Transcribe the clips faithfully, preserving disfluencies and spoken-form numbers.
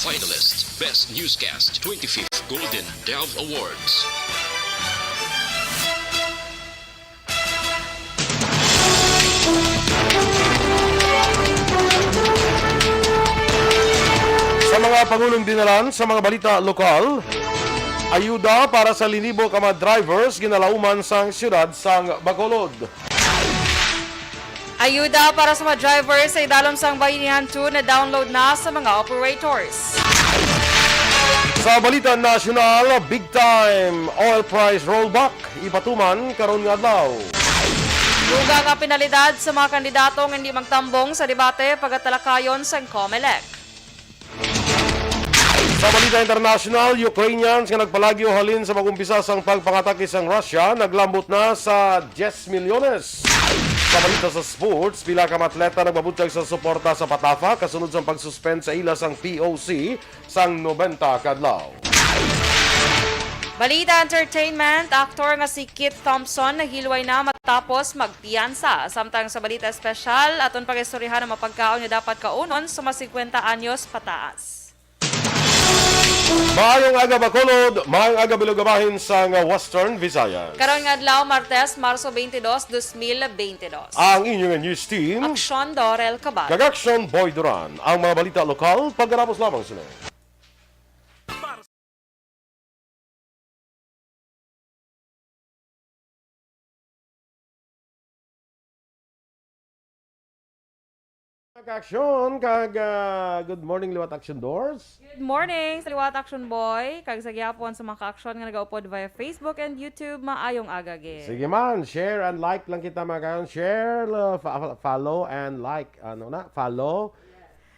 Finalist, Best Newscast, twenty-fifth Golden Dove Awards. Sa mga pangulong dinalan sa mga balita lokal, ayuda para sa linibo ka mga drivers ginalauman sang siyudad sang Bacolod. Ayuda para sa mga driver sa idalom sang Bayanihan two na-download na sa mga operators. Sa balita nasyonal, big time oil price rollback ipatuman karon nga adlaw. Dugang nga penalidad sa mga kandidato nga hindi magtambong sa debate pagatalakayon sang Comelec. Sa balita internasyonal, Ukrainians nga nagpalagyo halin sa pag-umpisa sang pagpangatake sang Russia naglambot na sa diyes milyones. Sa balita sa sports, pila ka mga atleta nagmabutyag sa suporta sa PATAFA kasunod sang pag-suspend sa ila sang P O C sang nobenta ka adlaw. Balita entertainment, aktor nga si Keith Thompson nahilway na matapos magpiyansa. Samtang sa balita espesyal, aton pag-istoryahan ang mga pagkaon nga dapat kaunon sa mga singkwenta anyos pataas. Maayong aga, Bacolod. Maayong aga, Bilog Bahin sang Western Visayas. Karon nga adlaw, Martes, Marso twenty-two, twenty twenty-two. Ang inyong news team, Aksyon Dorel Cabal. Kag Aksyon Boy Duran. Ang mga balita lokal, pagkatapos lamang sila. Kaaksyon, kag, ah, good morning, liwat Action Doors. Good morning sa liwat Action Boy, kag sa gihapon sa mga kaaksyon nga nagaupod via Facebook and YouTube, maayong aga gid. Sige man, share and like lang kita, mga kaaksyon. Share, lo-, fa-, fa-, follow and like, ano na, follow,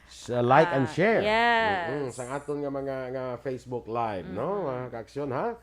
s-, like and Ah, share. Yes. Mm, sa aton nga mga, nga Facebook Live, no, Mm. mga kaaksyon, ha?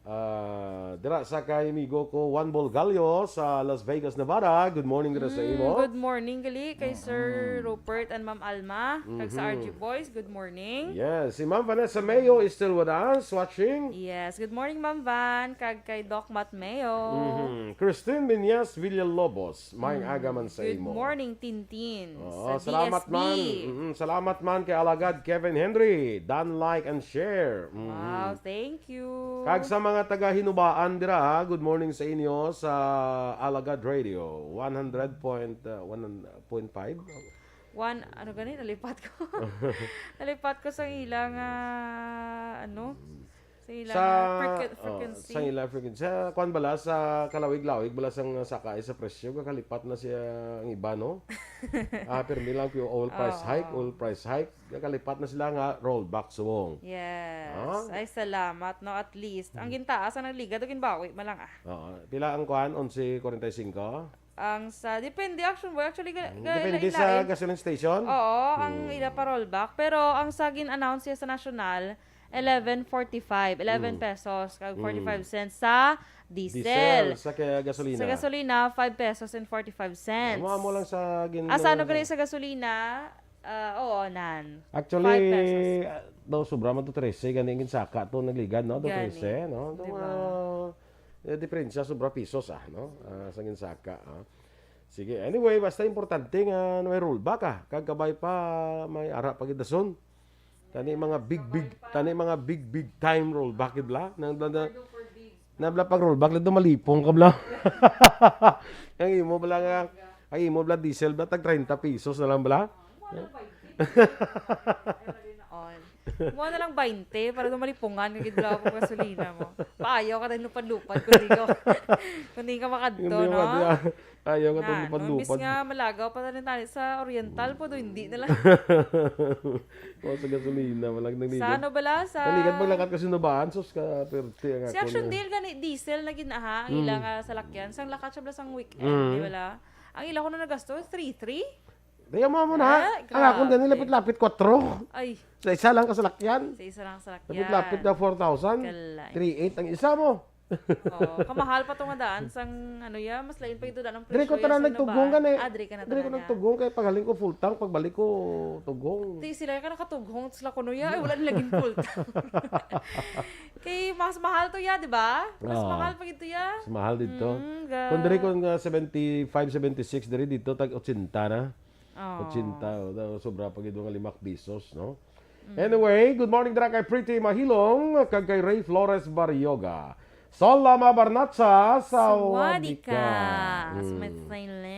Ah, dira sa kay amigo ko, Juan Bolgallo sa Las Vegas, Nevada. Good morning dira sa Mm, imo. Good morning gali kay Sir Mm-mm. Rupert and Ma'am Alma, kag sa Mm-hmm. R G Boys, good morning. Yes, si Ma'am Vanessa Mayo is still with us, watching. Yes, good morning, Ma'am Van, kag kay Doc Matt Mayo. Mm-hmm. Christine Minyas Villalobos, maayong Mm, aga man sa good imo. Morning, Tintin, Oo, sa salamat D S B. Man. Mm-mm, salamat man kay Alagad Kevin Henry. Done, like, and share. Mm-hmm. Wow, thank you. Kag sa mga taga Hinubaan dira, ha, good morning sa inyo sa Alagad Radio, one hundred point, uh, one point five. One, ano gani? Nalipat ko. Nalipat ko sa ilang, ah, ano? Sa ilang, Sa, ah, frequ-, oh, frequency. Sa ilang frequency. Sa, kwan bala, sa kalawig-lawig bala sang saka ay sa presyo, kakalipat na siya ang iba, no? Ah, pirmi lang yung oil price Oo. Hike, oil price hike. Kakalipat na sila nga rollback subong. Yes. Ah? Ay, salamat, no? At least. Ang Hmm. gintaas, ang nagligad, o ginbawi, malang, ah. Oo. Pila ang kwan? Onse kwarenta y singko? Ang sa, depende, Action Boy. Actually, ga-, Hmm. ga-, Depende sa lain-lain. Gasoline station? Oo, ang Hmm. ila pa rollback. Pero ang sa gin-announce siya sa national, eleven forty-five, eleven Hmm. pesos, kag Hmm. forty-five cents sa diesel. Diesel, sa kaya gasolina? Sa gasolina, five pesos and forty-five cents. Amo, amo lang sa gin-, Ah, sa ano gani sa gasolina? Ah, oo, nan. Actually, Five pesos. Ah, daw sobra man to trese, gani ang ginsaka to nagligad, no? Daw Gani. Trese, no? Daw, Diba? Ah, eh, diferensya, sobra pisos, ah, no? Ah, sa ginsaka, ah. Sige, anyway, basta importante nga may rollback, ah. Kag kabay pa, may ara pa gid dason. Tani mga big, big, tani mga big, big time rollback gid bala. Nang, nang, nang, Nabla pag rollback dito, malipong ka bala. Ang imo bala nga, ang imo bala diesel bala, tag treinta pesos na lang bala. Mo na lang bainte para daw malipungan ka gid bala ang gasolina mo. Paayaw ka tayo lupad-lupad kung di ka, kung di ka makadto, Hindi no? makadto. Ayaw ka Na, tong lupad-lupad. Imbis nga malagaw pa rin tayo sa Oriental po, do hindi na lang. O, sa gasolina, walang naligan. Sa ano bala? Sa Naligan paglakat kasi nabaan, sus ka, perte ang Si ako Action na. Deal gani, diesel na ginaha, ang Mm. ila nga salakyan. Sang lakat siya bala sang weekend, Mm. di bala? Ang ila ko na nagasto, three three? Di, amo, amo na. Ah, Ang akong grabe. Gani, lapit-lapit, kwatro. Ay. Sa isa lang ka salakyan. Sa isa lang salakyan. Lapit-lapit na four thousand. Kalay. Three eight ang isa mo. Oh, kamahal pa to nga daan sang ano ya, mas lain pa ito daan ang Diri ko presyo tanan ya sa nagtugong Nabaan. Gani. Ah, diri ka na Diri ko tanan ya. Nagtugong kay pagaling ko full tank, pagbalik ko tugong. Ti sila ka nakatugong sila kuno ya, ay wala nila gin full tank. Kay mas mahal to ya, di ba? Mas Oo. Mahal pa gid to ya. Mas mahal dito. Mm, ga- Kung diri ko nga seventy-five, seventy-six, diri dito tag ochenta na. Oh. Ochenta, oh, daw sobra pa gid nga lima ka pisos, no? Mm. Anyway, good morning dira kay Pretty Mahilong kag kay Ray Flores Barrioga. Sol Lama Barnacha, sawadika. Sawadika. Mm. Sa may Thailand.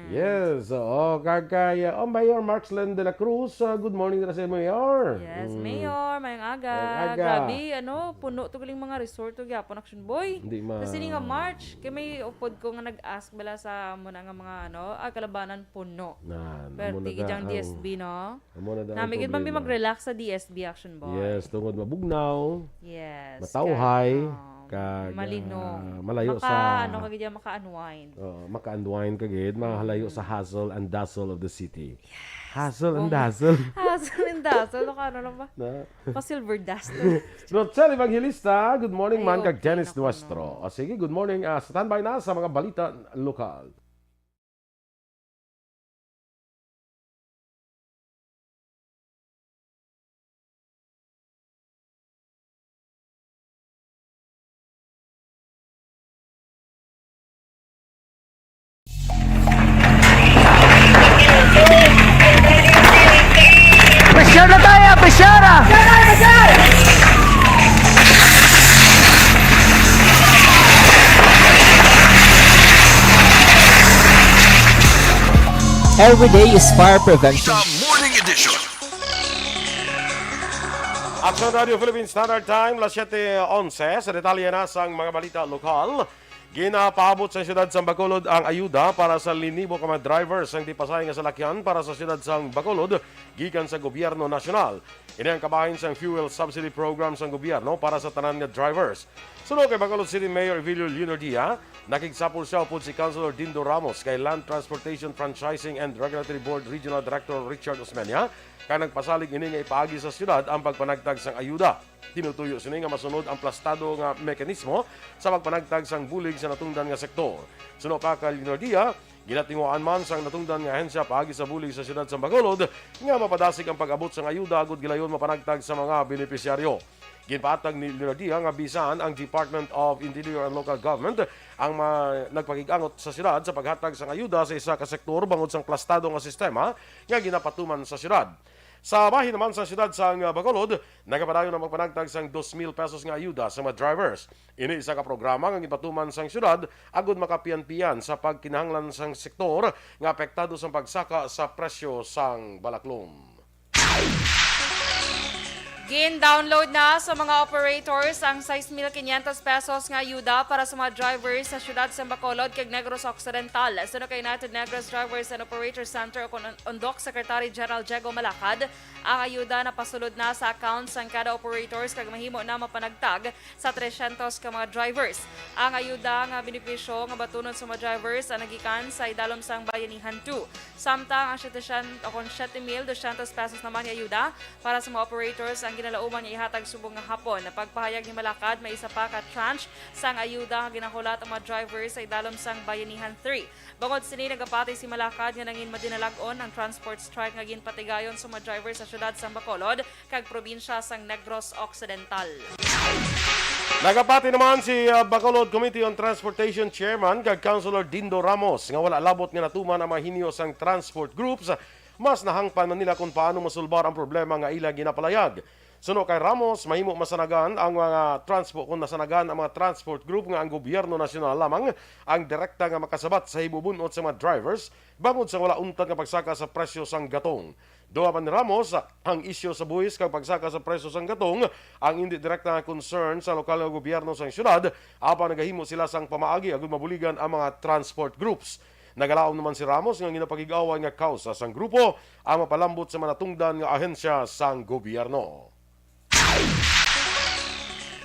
Yes, oo. Kag kay, uh, oh, Mayor Markslin de la Cruz, uh, good morning dira sa Mayor. Yes, Mm. Mayor, mayong aga. Mayong aga. Grabe, ano, puno to galing mga resort to gyapon, Action Boy. Hindi ma- Kasi ni nga March, kay may upod ko nga nag-ask bala sa amo na nga mga, ano, ah, kalabanan puno. Na, amo na Pero tigi da diyang ang D S B, no? Amo na daw ang Nami gid man mi problema. Mag-relax sa D S B, Action Boy. Yes, tungod mabugnaw, Yes, matawhay, kag, oh, kag, malinom. Ah, malayo Maka, sa ano, kag diyan maka-unwind. Oo, maka-unwind ka gid, mahalayo sa Mm. hustle and bustle of the city. Yes. Hustle and Kung bustle. Hustle and bustle, ano, ano lang ba? Na? Pa-silver dust. Rochelle Evangelista, good morning, Ay, man, kag okay, Dennis naku, Nuestro. no. O, sige, good morning. Ah, standby na sa mga balita lokal. Pressure na tayo, pressure na! Every day is fire prevention. Sa Morning Edition. Action Radio Philippine Standard Time, las siete onse. Sa detalye na sang mga balita lokal, ginapaabot sa siyudad sang Bacolod ang ayuda para sa linibo ka mga drivers sang di pasahe nga salakyan para sa siyudad sang Bacolod gikan sa gobyerno nasyonal. Ini ang kabahin sang fuel subsidy program sang gobyerno para sa tanan nga drivers. Suno kay Bacolod City Mayor Evilio Leonardia, nakigsapol sia upod si Councilor Dindo Ramos kay Land Transportation Franchising and Regulatory Board Regional Director Richard Osmeña, kay nagpasalig ini nga ipaagi sa siyudad ang pagpanagtag sang ayuda. Tinutuyo sini nga masunod ang plastado nga mekanismo sa pagpanagtag sang bulig sa natungdan nga sektor. Suno pa kay Leonardia, ginatinguhaan man sang natungdan nga ahensya paagi sa bulig sa siyudad sang Bacolod nga mapadasig ang pag-abot sang ayuda agud gilayon mapanagtag sa mga benepisyaryo. Ginpaatag ni Leonardia nga bisan ang Department of Interior and Local Government ang ma-, nagpakig-angot sa siyudad sa paghatag sang ayuda sa isa ka sektor bangod sang plastado nga sistema nga ginapatuman sa siyudad. Sa bahin naman sa siyudad sang Bacolod, nagapadayon ang pagpanagtag sang dos mil pesos nga ayuda sa mga drivers. Ini isa ka programa nga ginpatuman sang siyudad agud makapian-pian sa pagkinahanglan sang sektor nga apektado sang pagsaka sa presyo sang balaklon. Gin-download na sa mga operators ang sais mil quinientos pesos nga ayuda para sa mga drivers sa siyudad sa Bacolod kag Negros Occidental. Suno kay United Negros Drivers and Operators Center o kon Undok Secretary General Diego Malacad, ang ayuda napasulod na sa account sang kada operators kag mahimo na mapanagtag sa tresyentos ka mga drivers. Ang ayuda nga benepisyo nga batunon sa mga drivers ang nagikan sa idalom sang Bayanihan two. Samtang ang siyete syen-, o kon siyete mil dosyentos pesos naman nga ayuda para sa mga operators ang ginalauman nga ihatag subong nga hapon. Pagpahayag ni Malacad, may isa pa ka tranche sang ayuda nga ginahulat ang mga drivers sa idalom sang Bayanihan three. Bangod sini, nagapati si Malacad nga nangin madinalag-on ang transport strike nga ginpatigayon sa mga driver sa siyudad sang Bacolod kag probinsya sang Negros Occidental. Nagapati naman si, ah, Bacolod Committee on Transportation Chairman kag Councilor Dindo Ramos nga wala labot nga natuman ang mga hinyo sang transport groups, mas nahangpan man nila kung paano masulbar ang problema nga ila ginapalayag. Suno kay Ramos, mahimo masanagan ang mga transpo-, kung nasanagan ang mga transport group nga ang gobyerno nasyonal lamang ang direkta nga makasabat sa hibubun-ot sa mga drivers bangod sa wala untat nga pagsaka sa presyo sang gatong. Duha pa ni Ramos, ang isyu sa buhis kag pagsaka sa presyo sang gatong ang indi direkta nga concern sa lokal nga gobyerno sang syudad, apan nagahimo sila sang pamaagi agud mabuligan ang mga transport groups. Nagalaom naman si Ramos nga ginapakig-away nga kausa sang grupo ang mapalambot sa mga natungdan nga ahensya sang gobyerno.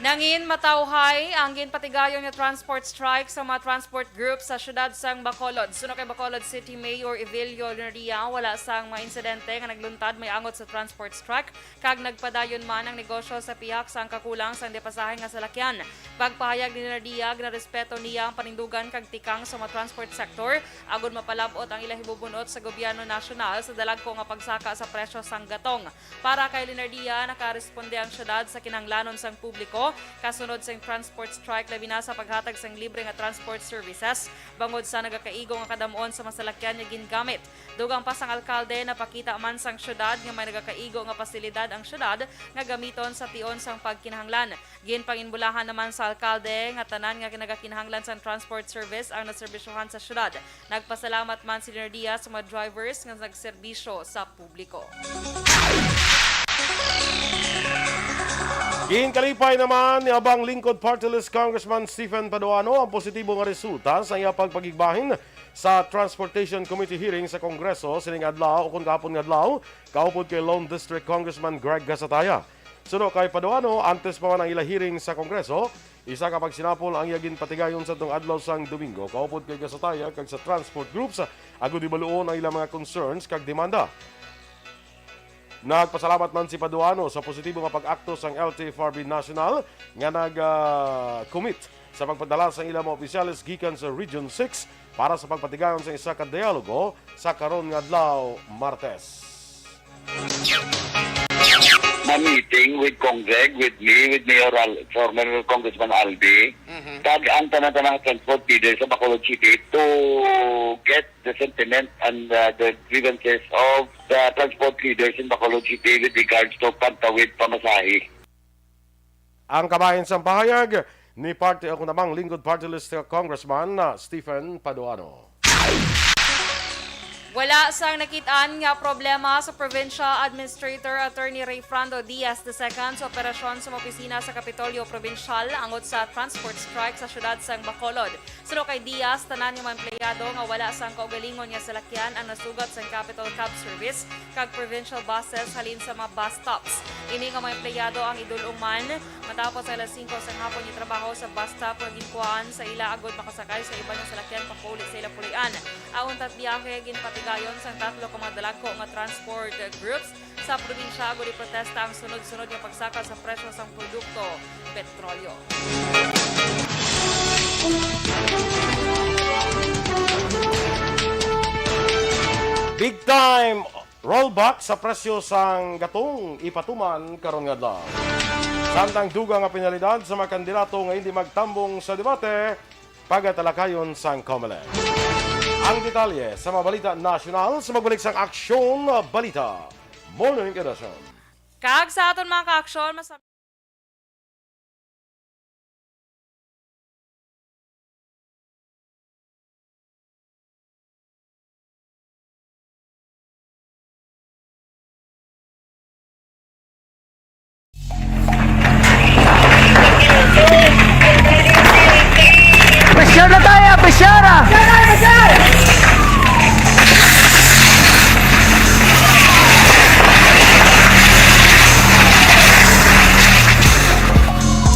Nangin matawhay ang ginpatigayon nga transport strike sa mga transport group sa siyudad sang Bacolod. Suno kay Bacolod City Mayor Evelio Leonardia, wala sang mga insidente nga nagluntad may angot sa transport strike kag nagpadayon man ang negosyo sa pihak sang kakulang sang dipasahe nga salakyan. Pagpahayag ni Leonardia, ginarespeto niya ang panindugan kag tikang sa mga transport sector agud mapalab-ot ang ila hibubun-ot sa gobyerno nasyonal sa dalagko nga pagsaka sa presyo sang gatong. Para kay Leonardia, nakaresponde ang syudad sa kinahanglanon sang publiko kasunod sang transport strike, labi na sa paghatag sang libre nga transport services bangod sa nagakaigo nga kadam-on sa mga salakyan nga gingamit. Dugang pa sang alkalde, napakita man sang syudad nga may nagakaigo nga pasilidad ang syudad nga gamiton sa tion sang pagkinahanglan. Ginpanginbulahan naman sa alkalde nga tanan nga nagakinahanglan sang transport service ang naserbisyohan sa syudad. Nagpasalamat man si Leonor Diaz sa mga drivers nga nagserbisyo sa publiko. Ginkalipay naman ni Abang Lingkod Party List Congressman Stephen Paduano ang positibo nga resulta sa iya pagpagigbahin sa Transportation Committee hearing sa Kongreso sining adlaw, o kon kahapon nga adlaw, kaupod kay Lone District Congressman Greg Gasataya. Suno kay Paduano, antes pa man ang ila hearing sa Kongreso, isa ka pagsinapol ang iya ginpatigayon sa tong adlaw sang Domingo, kaupod kay Gasataya kag sa transport groups, agud hibaluon ang ilang mga concerns kag demanda. Nagpasalamat man si Paduano sa positibo nga pag-akto sang L T F R B National nga nag, ah, commit sa pagpadala sang ilang mga opisyales gikan sa Region six para sa pagpatigayon sa isa ka dialogo sa karon nga adlaw, Martes. Ma-meeting with Congreg, with me, with Mayor Al-, former Congressman Albi, Mhm. kag ang tanan-tanan nga transport leader sa Bacolod City to get the sentiment and, uh, the grievances of the transport leaders in Bacolod City with regards to pagtawid pamasahe. Ang kabahin sang pahayag ni Party o Kunamang Lingkod Party List Congressman na Stephen Paduano. Wala sang nakit-an nga problema sa Provincial Administrator Attorney Rayfrando Diaz the second sa operasyon sa mga opisina sa Kapitolyo Probinsyal angot sa transport strike sa siyudad sang Bacolod. Suno kay Diaz, tanan nga mga empleyado nga wala sang kaugalingon nga salakyan ang nasugat sang Capitol Cab Service kag provincial buses halin sa mga bus stops. Ini nga mga empleyado ang idul-ong man matapos ang alas singko sang hapon nga trabaho sa bus stop nga ginkuhaan sa ila agod makasakay sa iban nga salakyan papauli sa ila puloy-an. Ang untat biyahe ginpatigayon sang tatlo ka mga dalagko nga transport groups sa probinsya agod iprotesta ang sunod-sunod nga pagsaka sa presyo sang produkto petrolyo. Big time rollback sa presyo sang gatong ipatuman karon nga adlaw. Samtang dugang nga penalidad sa mga kandidato nga hindi magtambong sa debate, pagatalakayon sang Comelec. Ang detalye sa mga balita nasyonal sa magbalik sang Aksyon Balita Morning Edition. Kag sa aton mga kaaksyon, mas Pressure na tayo, pressure ah!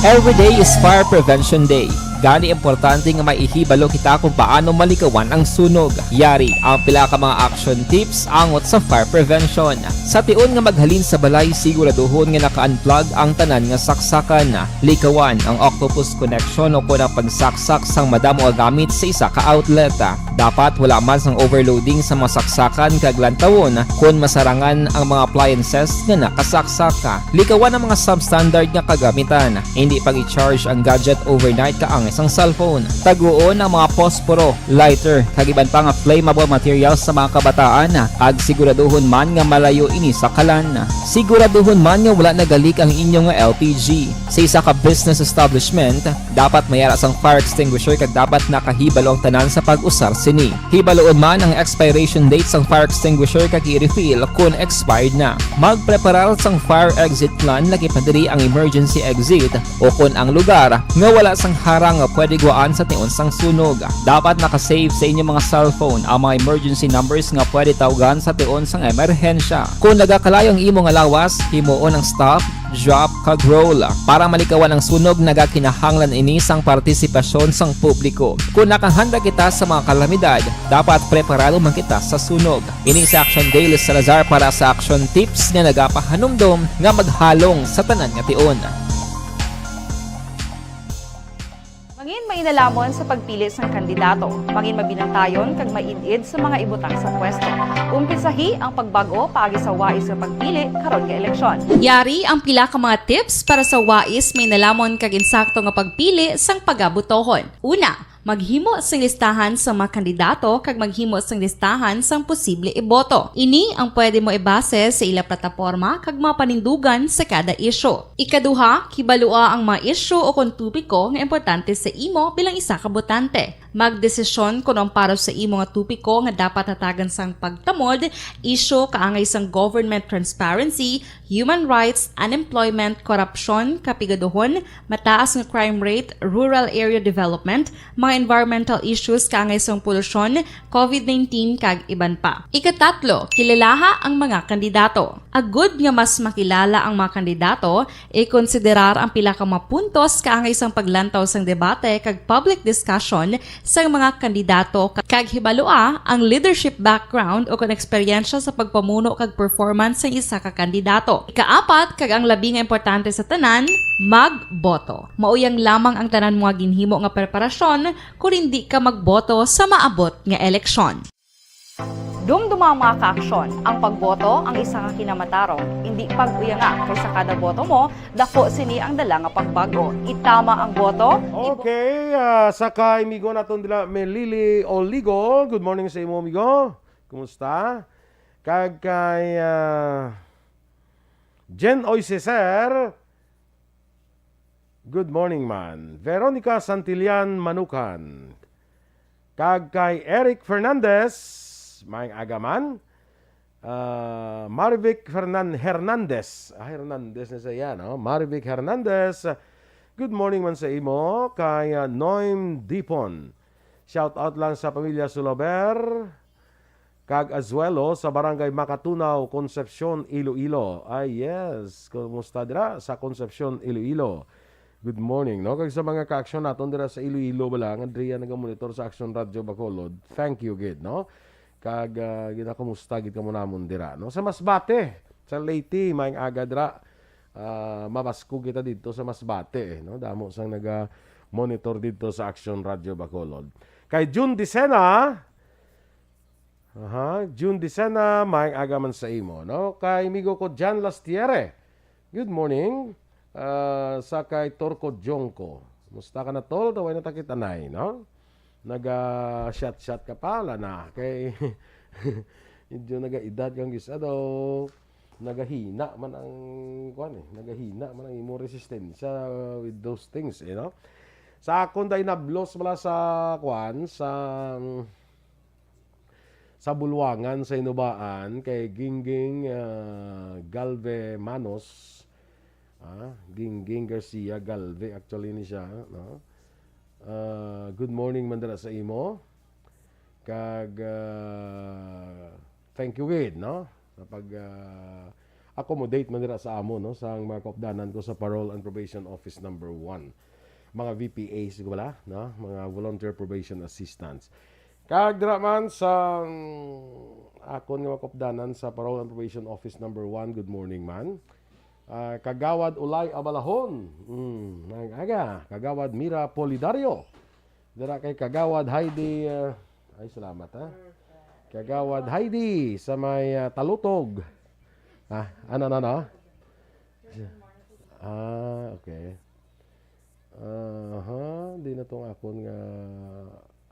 Every day is Fire Prevention Day. Gani importante nga may ihibalo kita kung paano malikawan ang sunog. Yari ang pila ka mga action tips angot sa fire prevention. Sa tion nga maghalin sa balay, siguraduhon nga naka-unplug ang tanan nga saksakan. Likawan ang octopus connection o kon ang pagsaksak sang madamo nga gamit sa isa ka outlet. Dapat wala man sang overloading sa mga saksakan kag lantawon kon masarangan ang mga appliances nga nakasaksak. Likawan ang mga substandard nga kagamitan. Hindi pag-i-charge ang gadget overnight kaangay sang cellphone. Taguon ang mga posporo, lighter, kag iban pa nga flammable materials sa mga kabataan, kag siguraduhon man nga malayo ini sa kalan. Siguraduhon man nga wala nagalik ang inyo nga L P G. Sa isa ka business establishment, dapat may ara sang fire extinguisher kag dapat nakahibalo ang tanan sa pag-usar sini. Hibaluon man ang expiration date sang fire extinguisher kag i-refill kon expired na. Magpreparar sang fire exit plan, lakip na diri ang emergency exit o kon ang lugar nga wala sang harang nga pwede guwaan sa tion sang sunog. Dapat naka-save sa inyo mga cellphone ang mga emergency numbers nga pwede tawgan sa tion sang emerhensya. Kon nagakalayo ang imo nga lawas, himuon ang stop, drop, kag roll para malikawan ang sunog. Nagakinahanglan ini sang partisipasyon sang publiko. Kon nakahanda kita sa mga kalamidad, dapat preparado man kita sa sunog. Ini si Action Daily Salazar para sa Action Tips nga nagapahanumdom nga maghalong sa tanan nga tion. Mangin May nalamon sa pagpili sang kandidato, mangin mabinantayon kag maid-id sa mga ibutang sa pwesto. Umpisahi ang pagbag-o paagi sa wais nga pagpili karon nga eleksyon. Yari ang pila ka mga tips para sa wais may nalamon kag insakto nga pagpili sang pagabotohon. Una, maghimo sing listahan sa mga kandidato kag maghimo sing listahan sang posible iboto. Ini ang pwede mo ibase sa ila plataporma kag mga panindugan sa kada isyu. Ikaduha, kibalua ang mga isyu o kon topiko nga importante sa imo bilang isa ka botante. Magdesisyon kon ang para sa imo nga topiko nga dapat hatagan sang pagtamod, isyu kaangay sang government transparency, human rights, unemployment, korupsyon, kapigaduhon, mataas nga crime rate, rural area development, mga environmental issues kaangay sang polusyon, covid nineteen, kag iban pa. Ikatatlo, kilalaha ang mga kandidato. Agud nga mas makilala ang mga kandidato, ikonsiderar ang pila ka mga puntos kaangay sang paglantaw sang debate kag public discussion sang mga kandidato, kag hibalua ang leadership background o kon eksperyensya sa pagpamuno kag performance sang isa ka kandidato. Ikaapat, kag ang labi nga importante sa tanan, magboto. Mauyang lamang ang tanan mo nga ginhimo nga preparasyon kon indi ka magboto sa maabot nga eleksyon. Dumduma ang mga kaaksyon. Ang pagboto ang isa ka kinamatarong. Indi pag-uyanga, kay sa kada boto mo, daku sini ang dala nga pagbago. Itama ang boto, ibo- Okay, ah, sa kay migo naton dila, Melili Oligo. Good morning sa imo, migo. Kumusta? Kag kay, ah, Jen Oiseser, good morning, man. Veronica Santillan Manukan. Kag kay Eric Fernandez, maayong aga, man. Ah, Marivic Fernan-, Hernandez. Ah, Hernandez na siya, no? Marivic Hernandez. Good morning man sa imo. Kay, ah, Noem Dipon. Shout out lang sa pamilya Sulaber kag Azuelo sa Barangay Makatunaw, Concepcion, Iloilo. Ay, yes. Kumusta dira sa Concepcion, Iloilo? Good morning, no? Kag sa mga ka-aksyon naton dira sa Iloilo bala, nga diri nagamonitor sa Aksyon Radyo Bacolod, thank you gid, no? Kag, ah, ginakumusta gid kamo namon dira, no? Sa Masbate, sa Leyte, maayong aga dira. Ah, mabaskog kita didto sa Masbate, eh, no? Damo sang naga-monitor didto sa Aksyon Radyo Bacolod. Kay June Dicena, aha, June Dicena, maayong aga man sa imo, no? Kay migo ko Jan Lastiere, good morning. Ah, sa kay Torco Jongco, musta ka na, tol? Daw way na takit anay, no? Naga-shot-shot ka pa, wala na. Kay, medyo naga-edad kang gisa daw. Nagahina man ang, kuwan eh, nagahina man ang imong resistensya with those things, eh, no? Sa akon, day nablos bala sa, kuwan, sa, sa Bulwangan, sa Inubaan, kay Gingging, ah, Galve Manos. Ah, Gingging Garcia Galve, actually, ni siya, no? Ah, good morning man dira sa imo. Kag, ah, thank you gid, no? Sa pag, ah, accommodate man dira sa amo, no? Sa mga kaupdanan ko sa Parole and Probation Office Number One. Mga V P As ko bala, no? Mga Volunteer Probation Assistants. Kag dira man sa, mm, akon nga mga kaupdanan sa Parole and Probation Office Number One, good morning man. Ah, Kagawad Ulay Abalahon. Mm, maayong aga. Kagawad Mira Polidario. Dira kay Kagawad Heidi, ah, ay, salamat, ha. Kagawad Heidi sa may, ah, Talutog. Ah, ano, ano, ano? Ah, okay. Aha, di na tong akon nga,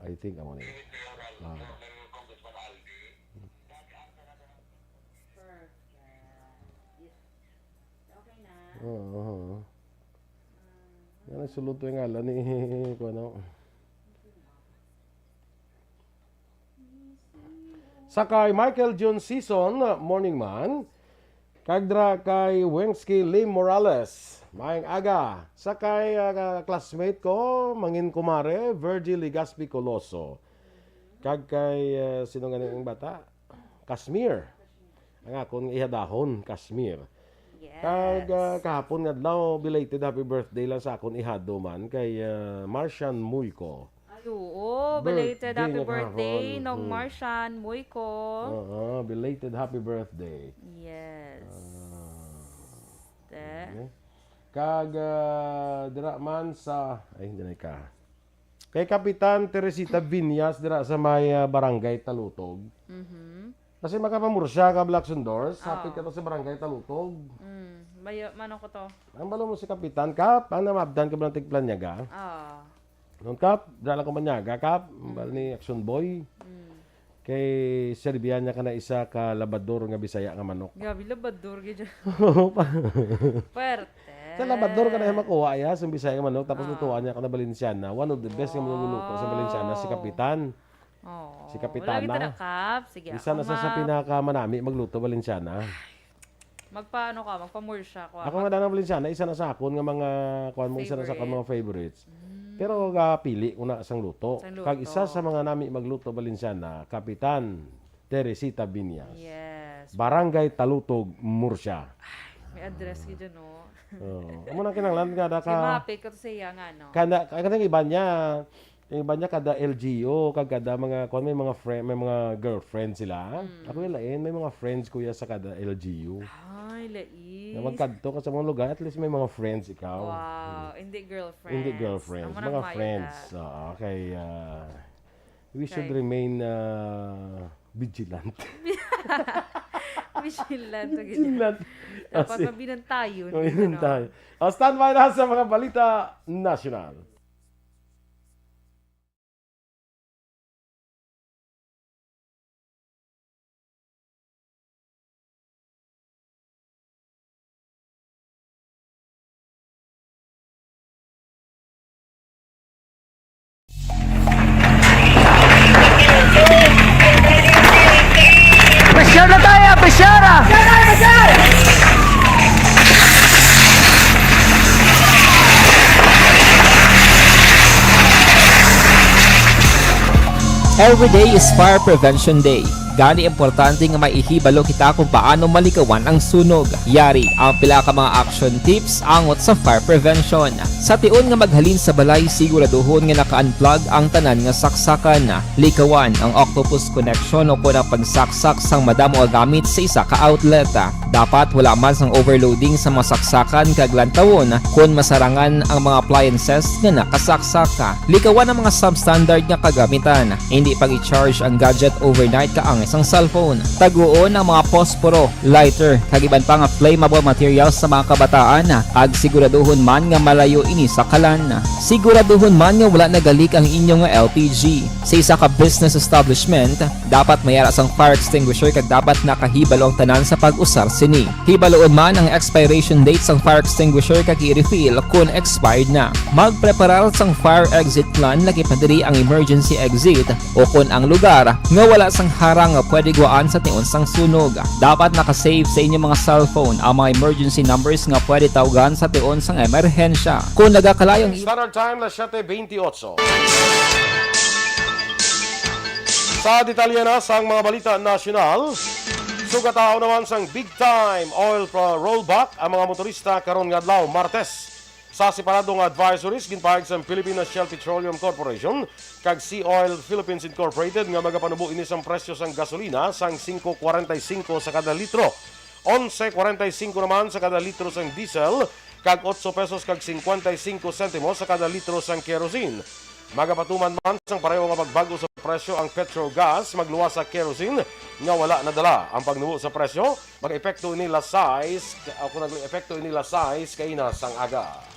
I think, amo ni. Ah. Oo, oo. Nga nagsulod to yung ngalan ni, kuwan, no? Sa kay Michael Jun Season, morning man. Kag dira kay Wensky Lim Morales, maayong aga. Sa kay, ah, classmate ko, mangin kumare, Virgie Legaspi Coloso. Kag kay, ah, sino gani ang bata? Kasmir. Ang akon ihadahon, Kasmir. Yes. Kag, ah, kahapon nga adlaw, belated happy birthday lang sa akon ihado man kay, ah, Marcian Muyco. Ay, oo, belated Birthday happy niya birthday, kahapon. Nong Hmm. Marcian Muyco. Oo, belated happy birthday. Yes. Ah, Te. Okay. Kag, ah, dira man sa, ay, hindi na ka. Kay Kapitan Teresita Viñas dira sa may, ah, Barangay Talutog. Mhm. Kasi makapamursya ka, Black Sundors, hapit Oh. ka to sa Barangay Talutog. Mm, mayo, mano ko to? Ang balo mo si Kapitan, Kap, ang namabdan ka ba ng Tigplanyaga? Ah. Noon, Kap, dala ko manyaga, Kap, ang bal Mm. ni Action Boy. Mm. Kay serbihan niya ka na isa ka labador nga Bisaya nga manok. Grabe, labador, gid. Puwerte. Sa labador ka na yung makuha, ya, sa Bisaya nga manok, tapos Ah. lutuan niya ka na Valenciana. One of the best nga Wow. magluluto sa Valenciana, si Kapitan. Oo. Si Kapitan Wala kita na. na, Kap. Sige, Isa ako na sa, sa ma- pinakamanami magluto, Valenciana. Magpaano ka? Magpamursya ko, ah. Ako nga, Dana Valenciana, isa na sa akon nga mga, kuwan mo, isa na sa akon Favorite. mga favorites. Mm. Pero gapili ko na sang luto. Sang luto. Kag isa sa mga nami magluto, Valenciana, Kapitan Teresita Viñas. Yes. Barangay Talutog, Murcia. Ay, may address ka dyan, no? Oo. Amo nang kinahanglan nga da Kay ka, mapit ka to sa iya nga, no? Kana, kana iba niya, Yung iba niya kada L G U, kag kada mga, kung may mga friend, may mga girlfriend sila. Mm. Ako yung lain, may mga friends ko ya sa kada L G U. Ay, lais. Na magkadto ka sa mga lugar, at least may mga friends ikaw. Wow, hindi girlfriends. Hindi girlfriends, Amo nang mga maayo friends. na. Oo, okay, ah, we should Okay. remain, ah, vigilant. Vigilant, okay. Vigilant. Dapat Kasi mabinantayon, mabinantayon. ano? Ah, standby na sa mga balita nasyonal. Pressure na tayo! Pressure! Every day is Fire Prevention Day. Gani, importante nga maihibalo kita kung paano malikawan ang sunog. Yari ang pila ka mga action tips angot sa fire prevention. Sa tion nga maghalin sa balay, siguraduhon nga naka-unplug ang tanan nga saksakan. Likawan ang octopus connection o kon ang pagsaksak sang madamo nga gamit sa isa ka outlet. Dapat wala man sang overloading sa mga saksakan kag lantawon kon masarangan ang mga appliances nga nakasaksak. Likawan ang mga substandard nga kagamitan. Indi pag-i-charge ang gadget overnight kaangay sang cellphone. Taguon ang mga posporo, lighter, kag iban pa nga flammable materials sa mga kabataan, kag siguraduhon man nga malayo ini sa kalan. Siguraduhon man nga wala nagalik ang inyo nga L P G. Sa isa ka business establishment, dapat may ara sang fire extinguisher kag dapat nakahibalo ang tanan sa pag-usar sini. Hibaluon man ang expiration date sang fire extinguisher kag i-refill kon expired na. Magpreparar sang fire exit plan, lakip na diri ang emergency exit o kon ang lugar nga wala sang harang nga pwede gwaan sa tion sang sunog. Dapat naka-save sa inyo mga cellphone ang mga emergency numbers nga pwede tawgan sa tion sang emerhensya. Kung nagakalayo ang Standard Time, las siete veintiocho. Sa detalye na sang mga balita nasyonal, sugataon naman sang big time oil pro-, rollback ang mga motorista karon nga adlaw, Martes. Sa separado nga advisories, ginpahayag sang Philippine Shell Petroleum Corporation kag Sea Oil Philippines Incorporated nga magapanubo ini sang presyo sang gasolina sang singko kwarenta y singko sa kada litro, onse kwarenta y singko naman sa kada litro sang diesel, kag otso pesos kag singkwenta y singko sentimos sa kada litro sang kerosene. Magapatuman man sang pareho nga pagbag-o sa presyo ang petrol gas, magluwas sa kerosene nga wala nadala. Ang pagnubo sa presyo, mag-epekto ini las sais, o kung nag-epekto ini las sais kaina sang aga.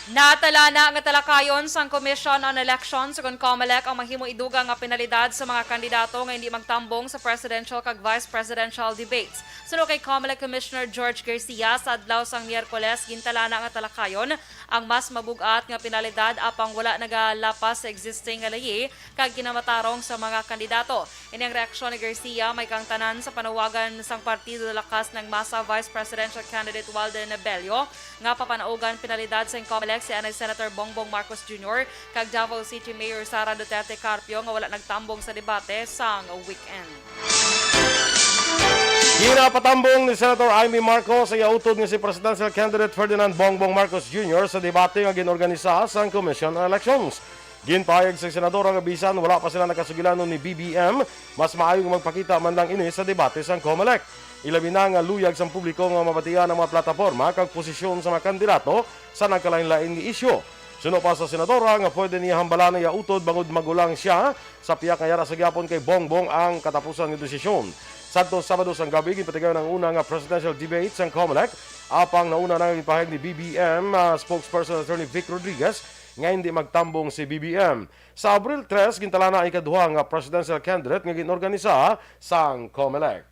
Natala na nga talakayon sang Commission on Elections, kon COMELEC, ang mahimo idugang nga penalidad sa mga kandidato nga hindi magtambong sa presidential kag vice presidential debates. Suno kay COMELEC Commissioner George Garcia, sa adlaw sang Miyerkules, gintala na nga talakayon ang mas mabug-at nga penalidad apang wala nagalapas sa existing nga layi kag kinamatarong sa mga kandidato. Ini ang reaksyon ni Garcia, may kaangtanan sa panawagan sang Partido Lakas ng Masa Vice Presidential Candidate Walden Bello nga papanaugan penalidad sang COMELEC si anay Senator Bongbong Marcos Junior kag Davao City Mayor Sara Duterte Carpio nga wala nagtambong sa debate sang weekend. Ginapatambong ni Senator Imee Marcos ang iya utod nga si presidential candidate Ferdinand Bongbong Marcos Junior sa debate nga ginorganisa sang Commission on Elections. Ginpahayag sang senadora nga bisan wala pa sila nakasugilanon ni B B M, mas maayo nga magpakita man lang ini sa debate sang COMELEC. Ilabi na nga luyag sang publiko nga mabatian ang mga plataporma kag posisyon sa mga kandidato sa nagkalainlain nga isyu. Suno pa sa senadora nga pwede niya hambalan ang iya utod bangod magulang siya, sa pihak nga yara sa gihapon kay Bongbong ang katapusan nga desisyon. Sadto Sabado sang gabi, ginpatigayon ang una nga presidential debate sang Comelec, apang nauna na nga ginpahayag ni B B M, ah, spokesperson Attorney Vic Rodriguez nga hindi magtambong si B B M. Sa Abril tres, gintalana ang ikaduha nga presidential candidate nga ginorganisa sang Comelec.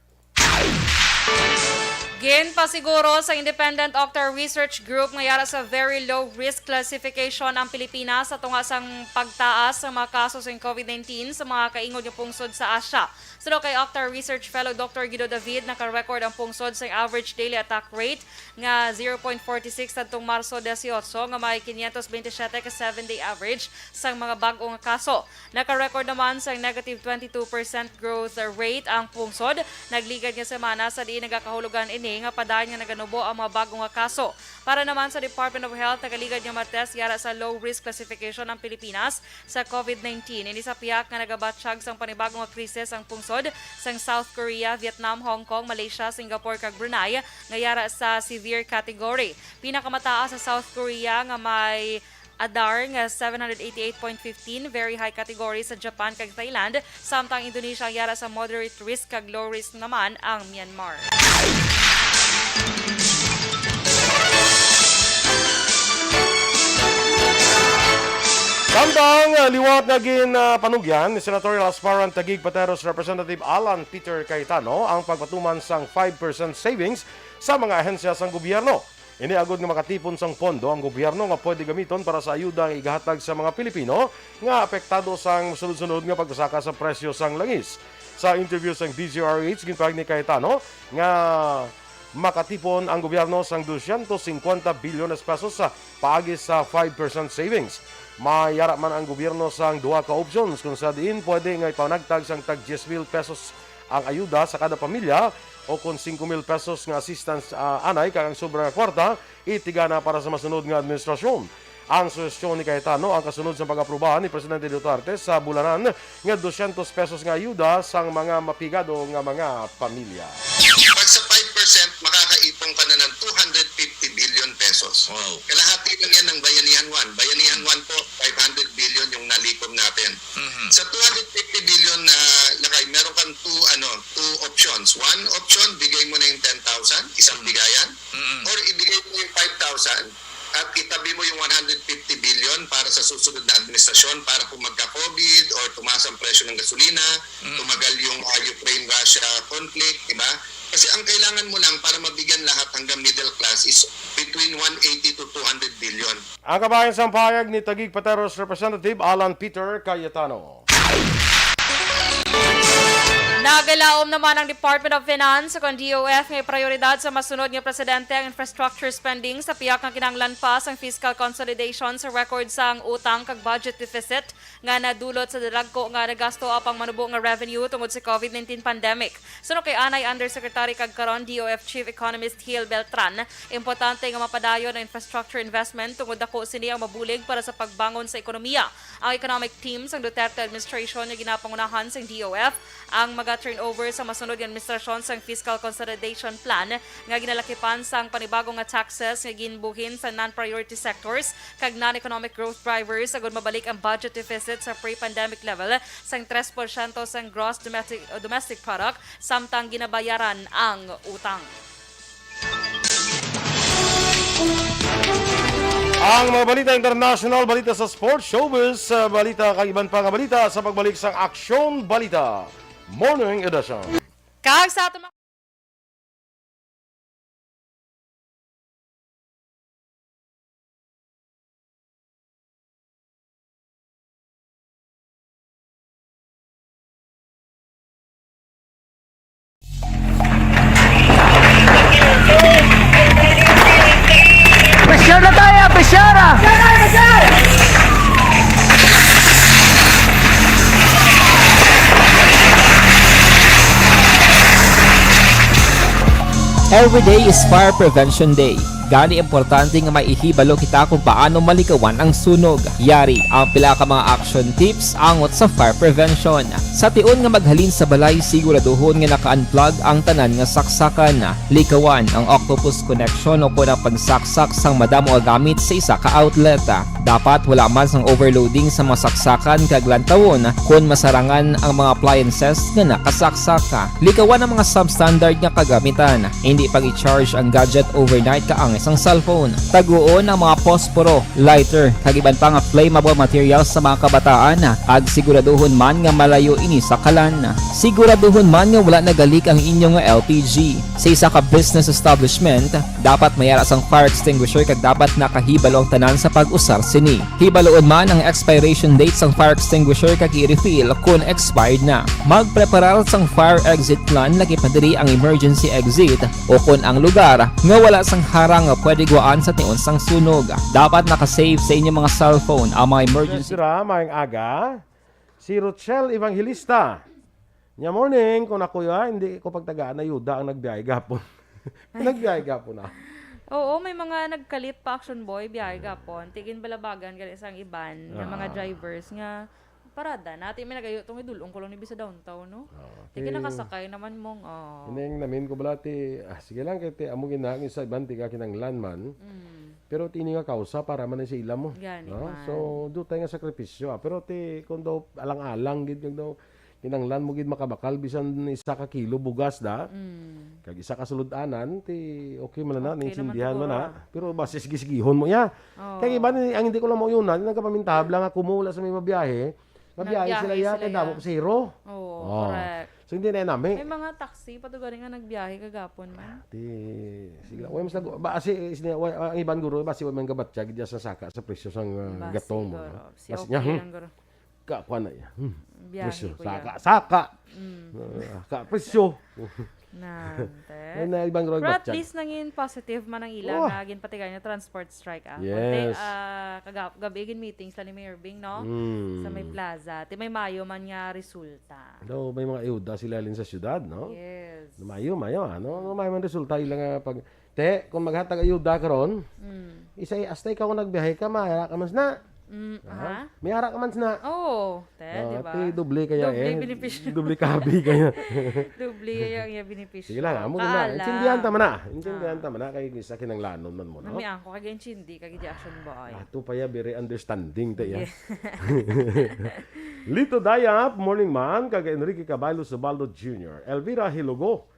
Ginpasiguro sa Independent Octa Research Group nga yara sa very low risk classification ang Pilipinas sa tunga sang pagtaas sa mga kaso sang COVID nineteen sa mga kaingod nga pungsod sa Asia. Suno kay Octa Research Fellow Doctor Guido David, naka-record ang pungsod sang average daily attack rate nga zero point four six sadtong Marso dieciocho, nga may quinientos veintisiete ka seven-day average sang mga bag-o nga kaso. Naka-record naman sang negative twenty-two percent growth rate ang pungsod. Nagligad nga semana sa diin nagakahulogan ini nga padayon nga naganubo ang mga bag-o nga kaso. Para naman sa Department of Health, nagaligad nga Martes yara sa low risk classification ang Pilipinas sa COVID nineteen. Ini sa pihak nga nagabatyag sang panibago nga krisis ang pungsod sang South Korea, Vietnam, Hong Kong, Malaysia, Singapore, kag Brunei nga yara sa severe category. Pinakamataas sa South Korea nga may ADAR nga seven hundred eighty-eight point fifteen, very high category sa Japan kag Thailand, samtang Indonesia ang yara sa moderate risk kag low risk naman ang Myanmar. Samtang, ah, liwat nga gin, ah, panugyan ni Senatorial Aspirant Taguig Pateros Representative Alan Peter Cayetano ang pagpatuman sang five percent savings sa mga ahensya sang gobyerno. Ini agod nga makatipon sang pondo ang gobyerno nga pwede gamiton para sa ayuda nga igahatag sa mga Pilipino nga apektado sang sunod-sunod nga pagbasaka sa presyo sang langis. Sa interview sang D Z R H, ginpahayag ni Cayetano nga makatipon ang gobyerno sang dosyentos singkwenta bilyones pesos sa paagi sa five percent savings. Mayara man ang gobyerno sang duha ka options, kung sa diin pwede nga ipanagtag sang tag diyes mil pesos ang ayuda sa kada pamilya o kon singko mil pesos nga assistance, ah, anay, kag ang sobra nga kwarta itigana para sa masunod nga administrasyon. Ang suhestyon ni Cayetano ang kasunod sa pag-aprobahan ni Presidente Duterte sa bulanan nga dosyentos pesos nga ayuda sang mga mapigado nga mga pamilya. Pag sa five percent, makakaipon ka na ng two hundred fifty billion pesos. Wow. Kalahati lang yan ng Bayanihan One. Bayanihan One po, five hundred billion yung nalikom natin. Mhm. Sa two hundred fifty billion na lakay, meron kang two, ano, two options. One option, bigay mo na yung ten thousand, isang Mm. bigayan, Mm. or ibigay mo yung five thousand at itabi mo yung one hundred fifty billion para sa susunod na administrasyon para kung magka-COVID or tumaas ang presyo ng gasolina, Mm. tumagal yung, ah, Ukraine-Russia conflict, di ba? Kasi ang kailangan mo lang para mabigyan lahat hanggang middle class is between one eighty to two hundred billion. Ang kabahin sang pahayag ni Taguig Pateros Representative Alan Peter Cayetano. Nagalaom naman ang Department of Finance o kon D O F nga prioridad sa masunod nga presidente ang infrastructure spending sa pihak nga kinahanglan pa sang fiscal consolidation sa record sang utang kag budget deficit nga nadulot sa dalagko nga nagasto apang manubo nga revenue tungod sa COVID nineteen pandemic. Suno kay anay Undersecretary kag karon D O F Chief Economist Gil Beltran, importante nga mapadayon ang infrastructure investment tungod dako sini ang mabulig para sa pagbangon sa ekonomiya. Ang economic team sang Duterte administration nga ginapangunahan sang D O F ang maga-turnover sa masunod nga administrasyon sang fiscal consolidation plan nga ginalakipan sang panibago nga taxes nga ginbuhin sa non-priority sectors kag non-economic growth drivers agud mabalik ang budget deficit sa pre-pandemic level sang tres porsyento sang gross domestic, domestic product, samtang ginabayaran ang utang. Ang mga balita international, balita sa sports, showbiz, uh, balita kag iban pa nga balita sa pagbalik sang Aksyon Balita Morning Edition. Kag sa aton mga Pressure na tayo, pressure ah! Every day is Fire Prevention Day. Gani, importante nga may ihibalo kita kung paano malikawan ang sunog. Yari ang pila ka mga action tips angot sa fire prevention. Sa tion nga maghalin sa balay, siguraduhon nga naka-unplug ang tanan nga saksakan. Likawan ang octopus connection o kon ang pagsaksak sang madamo nga gamit sa isa ka outlet. Dapat wala man sang overloading sa mga saksakan kag lantawon kon masarangan ang mga appliances nga nakasaksak. Likawan ang mga substandard nga kagamitan. Hindi pag-i-charge ang gadget overnight kaangay sang cellphone. Taguon ang mga posporo, lighter, kag iban pa nga flammable materials sa mga kabataan, kag siguraduhon man nga malayo ini sa kalan. Siguraduhon man nga wala nagalik ang inyo nga L P G. Sa isa ka business establishment, dapat may ara sang fire extinguisher kag dapat nakahibalo ang tanan sa pag-usar sini. Hibaloon man ang expiration date sang fire extinguisher kag i-refill kon expired na. Magpreparar sang fire exit plan, lakip na diri ang emergency exit o kon ang lugar nga wala sang harang nga pwede guwaan sa tion sang sunog. Dapat naka-save sa inyong mga cellphone ang mga emergency. Sira, maayong aga. Si Rochelle Evangelista. Nya morning, kung ako ya, hindi ko pagtagaan na yuda ang nagbiyahe gapon. Nagbiyahe gapon na. Oo, may mga nagkalit pa, Action Boy, biyahe gapon. Tigin balabagan gali sang iban nga mga Ah. drivers nga parada. Nati may nagayo tong idulong ko lang ni sa downtown, no? Ah, Tigin ti- nakasakay naman mong, oh. Ining namin ko bala ti, ah, sige lang, kay ti amo gina, sa iban tiga kinanglan man. Mm. Pero ti ini nga kausa para man sa ila mo. Gani No? man. So, do tayo nga sakripisyo, ah. Pero ti, kung daw alang-alang gid, kung daw kinanglan mo gid makabakal, bisan isa ka kilo bugas da, Mm. kag isa ka sulod-anan, ti okay man na, Okay naman naintindihan man siguro, na. ah. Pero basi sige-sigihon mo, ya. Oo. Kay iba ni, ang hindi ko lang mauyon na, nagkapamintab lang ako mo, wala sa may mabiyahe. Mabiyahe Nagbiyahe sila, ya, sila, kay ya. damo pasahero. Oo, Oh. correct. So, hindi na nami. May mga taxi, pa to gani nga nagbiyahe kagapon man. Ti, sige lang. Uy, mas nag-, ba, si, si, wa-, ang iban guro, ba, si Waman Gabatya, gid sa saka, sa presyo sang, uh, Basi, gatong mo, guro. no? Si Basi okay niya, hmm. lang, guro. Ka, kuha na iya. Hmm. Biyahe Presyo, ko saka, yan. saka. Mm. Uh, ka, presyo. Nante. May na ibang Pero at Gabatya. least nangin positive man ang ila Oh. nga ginpatigan nga transport strike, ah. Yes. Konti, ah, kagab-, gabi gin meeting sa ni Mayor Bing, no? Mm. Sa may plaza. Ti may mayo man nga resulta. Daw may mga ayuda sila halin sa syudad, no? Yes. Mayo, mayo, ano? Ano mayo man resulta ila nga pag, te, kung maghatag ayuda karon, Mm. isa, hasta ikaw nagbiyahe ka, mayara ka man sina. Mm, Ha? aha. Mayara ka man sina. Oo, te, Ah, di ba? ti doble kaya Doble eh. benepisyo. Doble kabi kaya. Doble kaya ang iya benepisyo. Sige lang, amo na. Kaala. Intindihan ta man na. Intindihan Ah. ta man na kay sa kinanglanon man mo, no? Namian ko kay intindi kay di Action Boy. Ato pa ya, very understanding ta ya. Yeah. Lito Dayap, morning man, kag Enrique Caballo Subaldo Junior, Elvira Hilogo,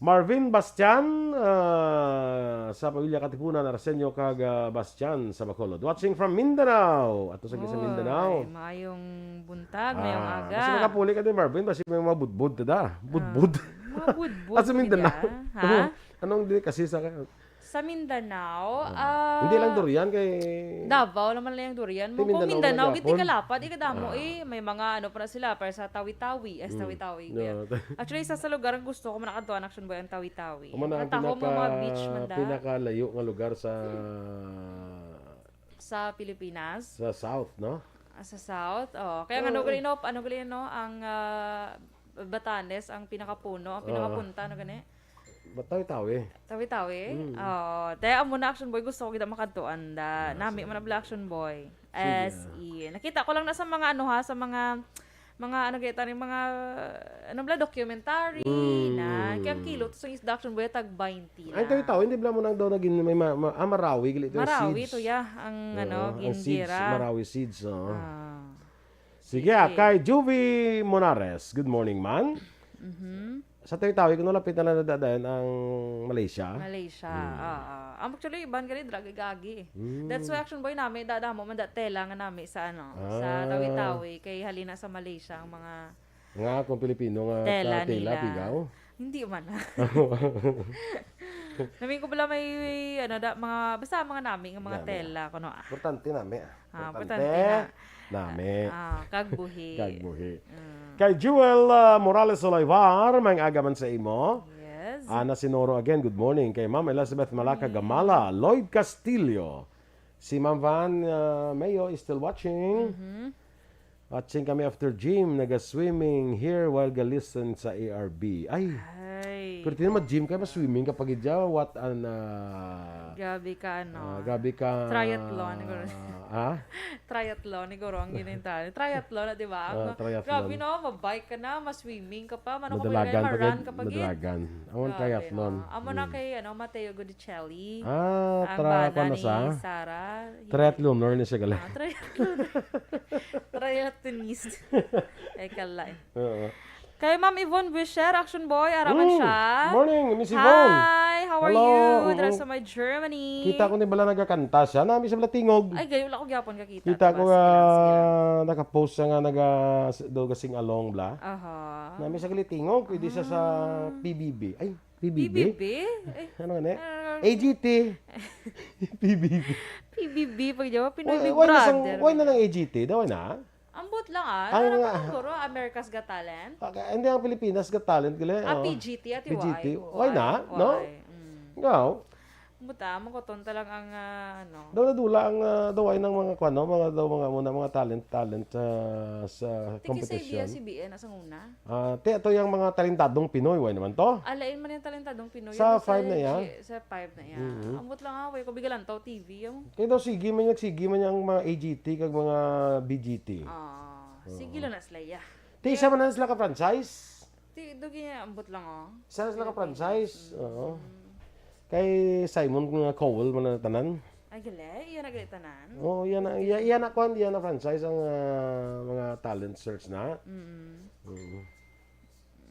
Marvin Bastian, ah, sa pamilya Katipunan, Arsenio, kag, ah, Bastian sa Bacolod. Watching from Mindanao. Ato sa sa Mindanao. Oy, maayong buntag, maayong Ah, aga. basta makapuli ka din, Marvin. Basta may mga budbud, tada. Budbud. Ah, mga budbud, Ah, sa Mindanao. diba? Ha? Anong delicacy sa Sa Mindanao, Ah. ah, Hindi lang durian kay Davao naman lang yung durian. Ti Mo kung Mindanao Mindanao, man gid, di gihapon. kalapad, di kadamo Ah. eh. May mga ano pa na sila, para sa Tawi-Tawi. Ay, sa Mm. Tawi-Tawi, No. kuya. Actually, isa sa lugar ang gusto ko man nakadtuan, Action Boy, ang Tawi-Tawi. Amo na ang Ang natahom nga mga pinaka-, beach man da. pinakalayo nga lugar sa Sa Pilipinas? sa South, no? Ah, sa South, oh. Kaya nga, Oh. ano gali, no? Ano gali, no? Ang, ah, Batanes, ang pinakapuno, ang Oo. pinakapunta, ano gani? Ba-, Tawi-Tawi. Tawi-Tawi? Mm. Oo. Te, amo na, Action Boy, gusto ko kita makadtuan da. Ah, Nami sige. man na bala, Action Boy. Sige. As in. Nakita ko lang na sa mga ano ha, sa mga, mga ano kita ni mga, ano bala, documentary Mm. na. Kaya ang kilo to sa isda, Action Boy, tag twenty Ay, lang. Tawi-Tawi, hindi bala mo nang daw naging may ma-, ma-, ah, Marawi, gali to, Marawi seeds. to, yeah, ang, Oo, ano, ang seeds, gingira. Marawi seeds, oo. Ah. Sige, Sige. ah, kay Juvie Monares. Good morning, man. Mhm. Sa Tawi-Tawi, kung lapit na lang nadadayan ang Malaysia. Malaysia, Hmm. oo. Ang actually, iban gali, drag igagi eh. Hmm. That's why, Action Boy, nami, dadamo man da tela nga nami sa, ano, sa Ah. Tawi-Tawi. Kay halina sa Malaysia ang mga Nga akong Pilipino nga tela ka-, tela, nila. Pigaw? Hindi man. Nami ko pala may, ano, da, mga, basta mga nami nga mga Nami. tela, kuno, ah. Importante nami, ah. Ah, Importante. importante na. Nami. Ah, kag buhi. Kag buhi. Mm. Kay Jewel, ah, Morales Olayvar, may aga man sa imo. Yes. Ana Sinoro again, good morning. Kay Ma'am Elizabeth Malaka Morning. Gamala, Lloyd Castillo. Si Ma'am Van, ah, Mayo is still watching. Mhm. Watching kami after gym, naga-swimming here while ga-listen sa A R B. Ay, Ay. Pero tinan mo, gym ka, mas swimming ka pa gid dyan. What an, ah, Grabe ka, ano, ah, grabe ka. Triathlon, siguro. Ah? Triathlon, siguro, ang ginintahan. Triathlon, di ba? Ah, triathlon. Grabe, no? Mabike ka na, mas swimming ka pa, man ako Madalagan pa ma-run gid, ka pa gid. Madalagan. Amo ang Grabe, triathlon. Oh. Amo na Hmm. kay, ano, Mateo Gudicelli. Ah, Ang tra-, bana kuwan na ni sa? Sarah. Triathloner na siya gali. Ah, triathlon. Triathlonist. Ay, kalain. Oo. Kay Ma'am Yvonne Buisher, Action Boy, ara man Mm. siya. Morning, Miss Yvonne. Hi, how are Hello. you? Dira Mm-mm. sa may Germany. Kita ko ni bala nagakanta siya. Nami sa bala tingog. Ay, gayo lang ko gyapon kakita. Kita ko Sige lang, nga sige lang. nakapost siya nga naga, daw ga sing along bla. Aha. Nami sa gali tingog, pwede siya sa Ah. P B B. Ay, P B B? P B B? Ay, Ano nga ni? ah, A G T. P B B. P B B, pag jawa, Pinoy Why, Big why na sang, Brother. why na lang A G T? Daw na? Ambot lang, ah. Ang Ano mga pa siguro? America's Got Talent? Ah, ka-, hindi, ang Pilipinas Got Talent, gali, Ah, oh. P G T, ati, P G T. why? Why na? Why? No? Why? Mm. Ngaw. Buta, mo ko ton talang ang, ah, ano. Daw nadula ang, ah, daw ay ng mga kwan, no? Mga daw, mga muna, mga talent, talent, ah, sa Tiki sa competition. A B S C B N, asang una? Ah, ti, ato yung mga talentadong Pinoy, why naman to? Alain man yung talentadong Pinoy, Sa ano, sa five na yan? G-, sa five na yan. Mhm. Ambot lang, ah, why ko bigalan to, T V, yung Kaya daw, sige man, nagsige man yung mga A G T kag mga B G T. Ah, Oo. sige lang na sila, ya. Ti, isa man na sila ka franchise? Ti, dugi niya, ambot lang, oh. Isa na sila ka Philippines. franchise, Mm. oo. Kay Simon nga Cowell man na tanan. Ay, gali? Iya na gali tanan? Oo, iya na, iya, iya na, kwan, iya na franchise ang, ah, mga talent search na. Mm. Mm.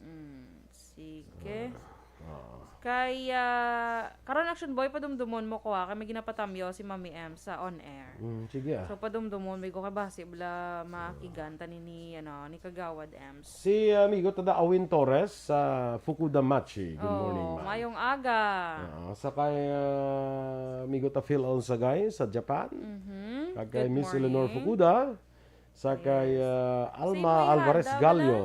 Mm, sige. Ah, ah. Kay, ah, karon, Action Boy, padumdumon mo ko, ah, kay may ginapatamyo si Mami M sa on air. Mm, sige, ah. So, padumdumon mi ko kay basi bala makigan ta ni, ni, ano, ni Kagawad M. Si, ah, amigo ta da Awin Torres sa Fukuda Machi. Good Oh, morning, ma'am. mayong aga. Ah, sa kay, ah, amigo ta Phil Alzagay sa Japan. Mhm. Kag kay Good Miss Eleanor morning. Fukuda. Sa kay, Yes. ah, Si Alma Mayhada, Alvarez wala? Gallo.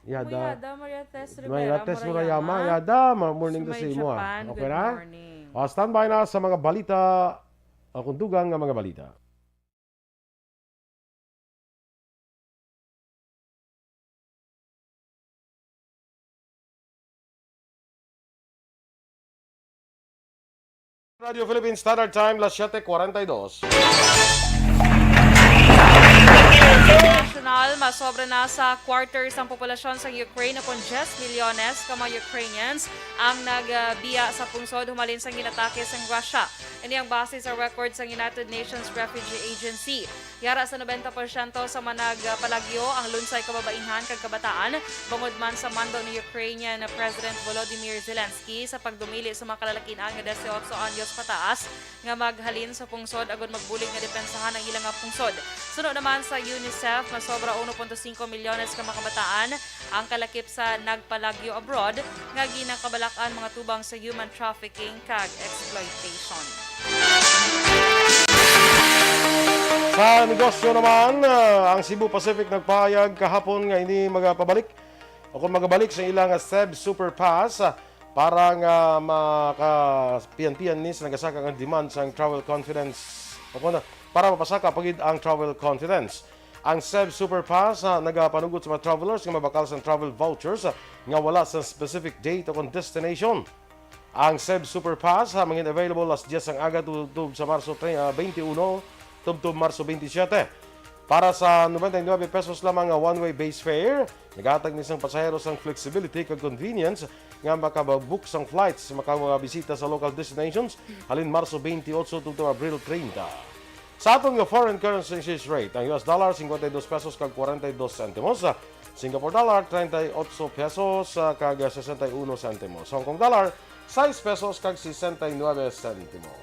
Yada. Mayhada, Maria Tess Rivera Mayhada Tess Murayama. Murayama. Yada, ma-, morning Sa to may sa imo, ah. Japan, Okay good na? morning. Ah, standby na sa mga balita. Akong dugang nga mga balita. Radio Philippine Standard Time, las siete cuarenta y dos. Nasyonal, masobra na sa quarters ang populasyon sa Ukraine, kon diyes milyones ka mga Ukrainians ang nagbiya sa pungsod humalin sa ginatake sang Russia. Ini ang base sa record sang United Nations Refugee Agency. Yara sa nobenta porsyento sa managpalagyo ang lunsay kababainhan kag kabataan, bangod man sa mando ni Ukrainian President Volodymyr Zelensky sa pagdumili sa mga kalalakin-an nga diyesiyotso anyos pataas nga maghalin sa pungsod agud magbulig nga depensahan ang ila nga pungsod. Suno naman sa UNICEF, masobra uno punto singko milyones ka mga kabataan ang kalakip sa nagpalagyo abroad nga ginakabalak-an mga tubang sa human trafficking kag exploitation. Sa negosyo naman, ah, ang Cebu Pacific nagpahayag kahapon nga ini magapabalik o kung magabalik sa ilang Cebu Superpass, ah, para nga makapian-pian ni sa nagasaka ang demand sang travel confidence o kung para mapasaka pa gid ang travel confidence. Ang Cebu Superpass, ah, nagapanugot sa mga travelers nga mabakal sang travel vouchers, ah, nga wala sa specific date o kon destination. Ang Cebu Superpass, ah, mangin available alas diyes ang aga tubtob sa Marso tre-, ah, twenty-one, tubtob Marso twenty-seven. Para sa noventa y nueve pesos lamang nga one-way base fare, nagahatag ni sang pasahero sang flexibility kag convenience nga makabook sang flights, makabisita sa local destinations halin Marso twenty-eight tubtob Abril treinta. Sa aton nga foreign currency exchange rate, ang U S dollar, cincuenta y dos pesos kag cuarenta y dos centimos. Singapore dollar, treinta y ocho pesos, ah, kag sesenta y uno centimos. Hong Kong dollar, sais pesos kag sesenta y nueve centimos.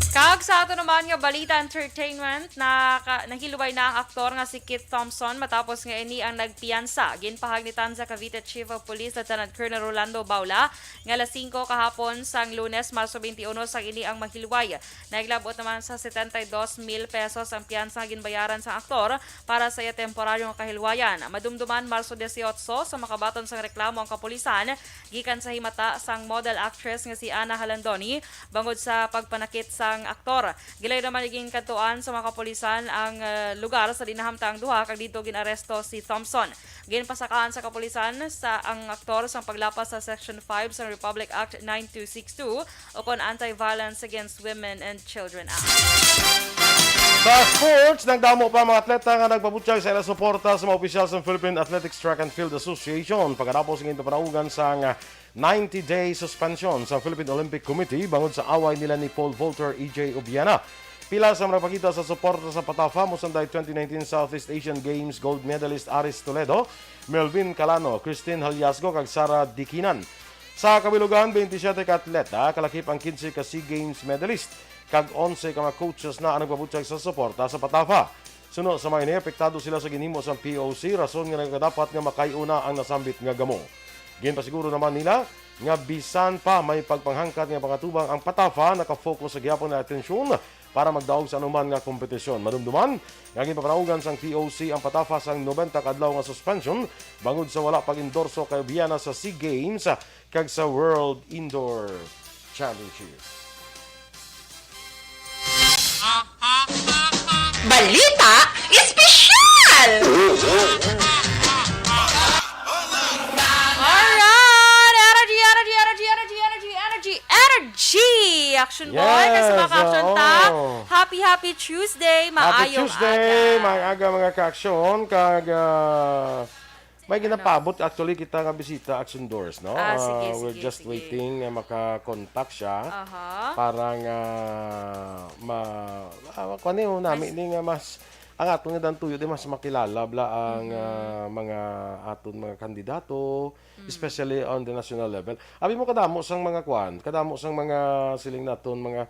Kag sa ato naman nga balita entertainment, naka-, nahilway na ang aktor nga si Keith Thompson matapos nga ini ang nagpiyansa. Ginpahayag ni Tanza Cavite Chief of Police Lieutenant Colonel Rolando Baula nga alas singko kahapon sang Lunes, Marso twenty-one, sang ini ang mahilway. Naglab-ot naman sa setenta y dos mil pesos ang piyansa nga ginbayaran sang aktor para sa iya temporaryo nga kahilwayan. Madumduman Marso dieciocho sa makabaton sang reklamo ang kapulisan gikan sa himata sang model actress nga si Ana Halandoni bangod sa pagpanakit sang aktor. Gilayo naman, ginkadtuan sa mga kapulisan ang, ah, lugar sa diin nahamtang ang duha, kag didto gin-aresto si Thompson. Ginpasakaan sa kapulisan sa ang aktor sang paglapas sa Section five sang Republic Act nine two six two, o kon Anti-Violence Against Women and Children Act. Sa sports, nagdamo pa mga atleta nga nagpabutyag sa ila suporta sa mga opisyal sa Philippine Athletics Track and Field Association pagkatapos nga ginpapanaugan sang ninety-day suspension sa Philippine Olympic Committee bangod sa away nila ni pole vaulter E J Obiana. Pila sa mga nagpakita sa suporta sa Patafa, mosanday twenty nineteen Southeast Asian Games gold medalist Aris Toledo, Melvin Calano, Christine Haliasgo, kag Sara Dikinan. Sa kabilugan, twenty-seven ka atleta, kalakip ang quince ka SEA Games medalist, kag onse ka mga coaches na ang nagpabutyag sa suporta sa Patafa. Suno sa mga ini, apektado sila sa ginhimo sang P O C, rason nga nagakadapat nga makay-o na ang nasambit nga gamo. Ginpasiguro naman nila nga bisan pa may pagpanghangkat nga pangatubang, ang Patafa nakafocus sa gihapon nga atensyon para magdaog sa anuman nga kompetisyon. Madumduman nga ginpapanaugan sang P O C ang Patafa sang nobenta ka adlaw nga suspension bangod sa wala pag-endorso kay Obiana sa SEA Games kag sa World Indoor Championship. Balita Espesyal! Alright! Energy, energy, energy, energy, energy, energy, energy! Action Boy, kay sa mga Yes, ka-action ta, oo. Happy, happy Tuesday! Happy Maayong Tuesday, aga! mga aga, mga ka-action. Kag ah, may ginapaabot actually kita nga bisita, Action Doors, no? Ah, sige, Ah, we're sige, just sige. waiting nga makakontak siya Aha. para nga ma ah, kuan ni, oh, nami ni nga mas ang aton nga dan tuyo di mas makilala bla ang Mm-hmm. ah, mga aton mga kandidato, Mm. especially on the national level. Abi mo kadamo sang mga kuan, kadamo sang mga siling naton mga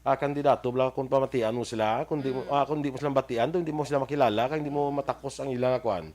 ah, kandidato bla kung pamatian mo sila, kung di mo, Mm. ah, kung di mo sila batian, di mo sila makilala, kay di mo matakos ang ilang kuan,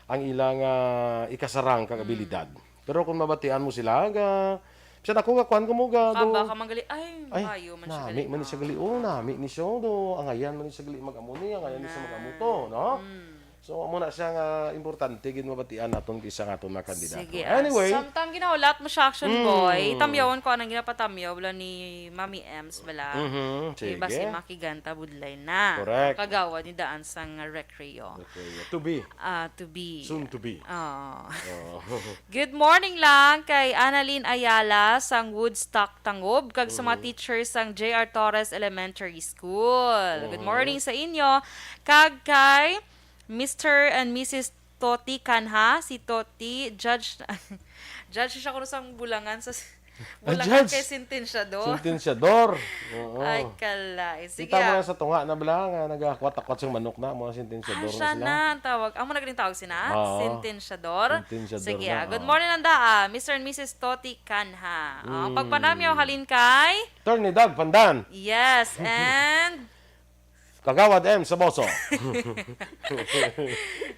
ang ilang ah, ikasarang kag Mm. abilidad. Pero kung mabatian mo sila, ga, bisan ako nga kuan ko mo ga, Kaba do, ka manggali, ay, ay, maayo man siya nami gali, man ni siya ah. gali, oh, nami ni siya, do, angayan man ni siya gali mag-amo ni, angayan ni siya mag-amo to, no? Mm. So, amo na siya nga importante gid mabatian naton kisa nga aton mga kandidato. Sige, ah, Anyway, samtang ginahulat mo siya, Action Mm. Boy, tamyawon ko anang ginapatamyaw bala ni Mami Ems bala. Mhm, Kay basi sige. Makiganta budlay na. Correct. Kagawad ni daan sang recreo. Okay, to be. Ah, to be. Soon to be. Ah. Oh. Good morning lang kay Annalyn Ayala sang Woodstock Tangob kag sa mga Mhm. teachers sang J R Torres Elementary School. Good Mhm. morning sa inyo. Kag kay Mister and Missus Toti Kanha, si Toti, judge, judge siya kuno sang bulangan sa, bulangan Judge. Kay sentensyador. Sentensyador. Oo. Ay, kalay. Sige, Kita mo ah. lang sa tunga na bala nga nagakwat-akwat sang manok na, mga sentensyador Ah, na siya sila. na ang tawag. Amo na galing tawag sina? Oo. Sentensyador? Sentensyador Sige, na, ah. Good oo. Morning lang daan, Mister and Missus Toti Kanha. Oh, ang Mm. pagpanamyaw halin kay? Attorney Doug Pandan. Yes, and Kagawad M sa Boso.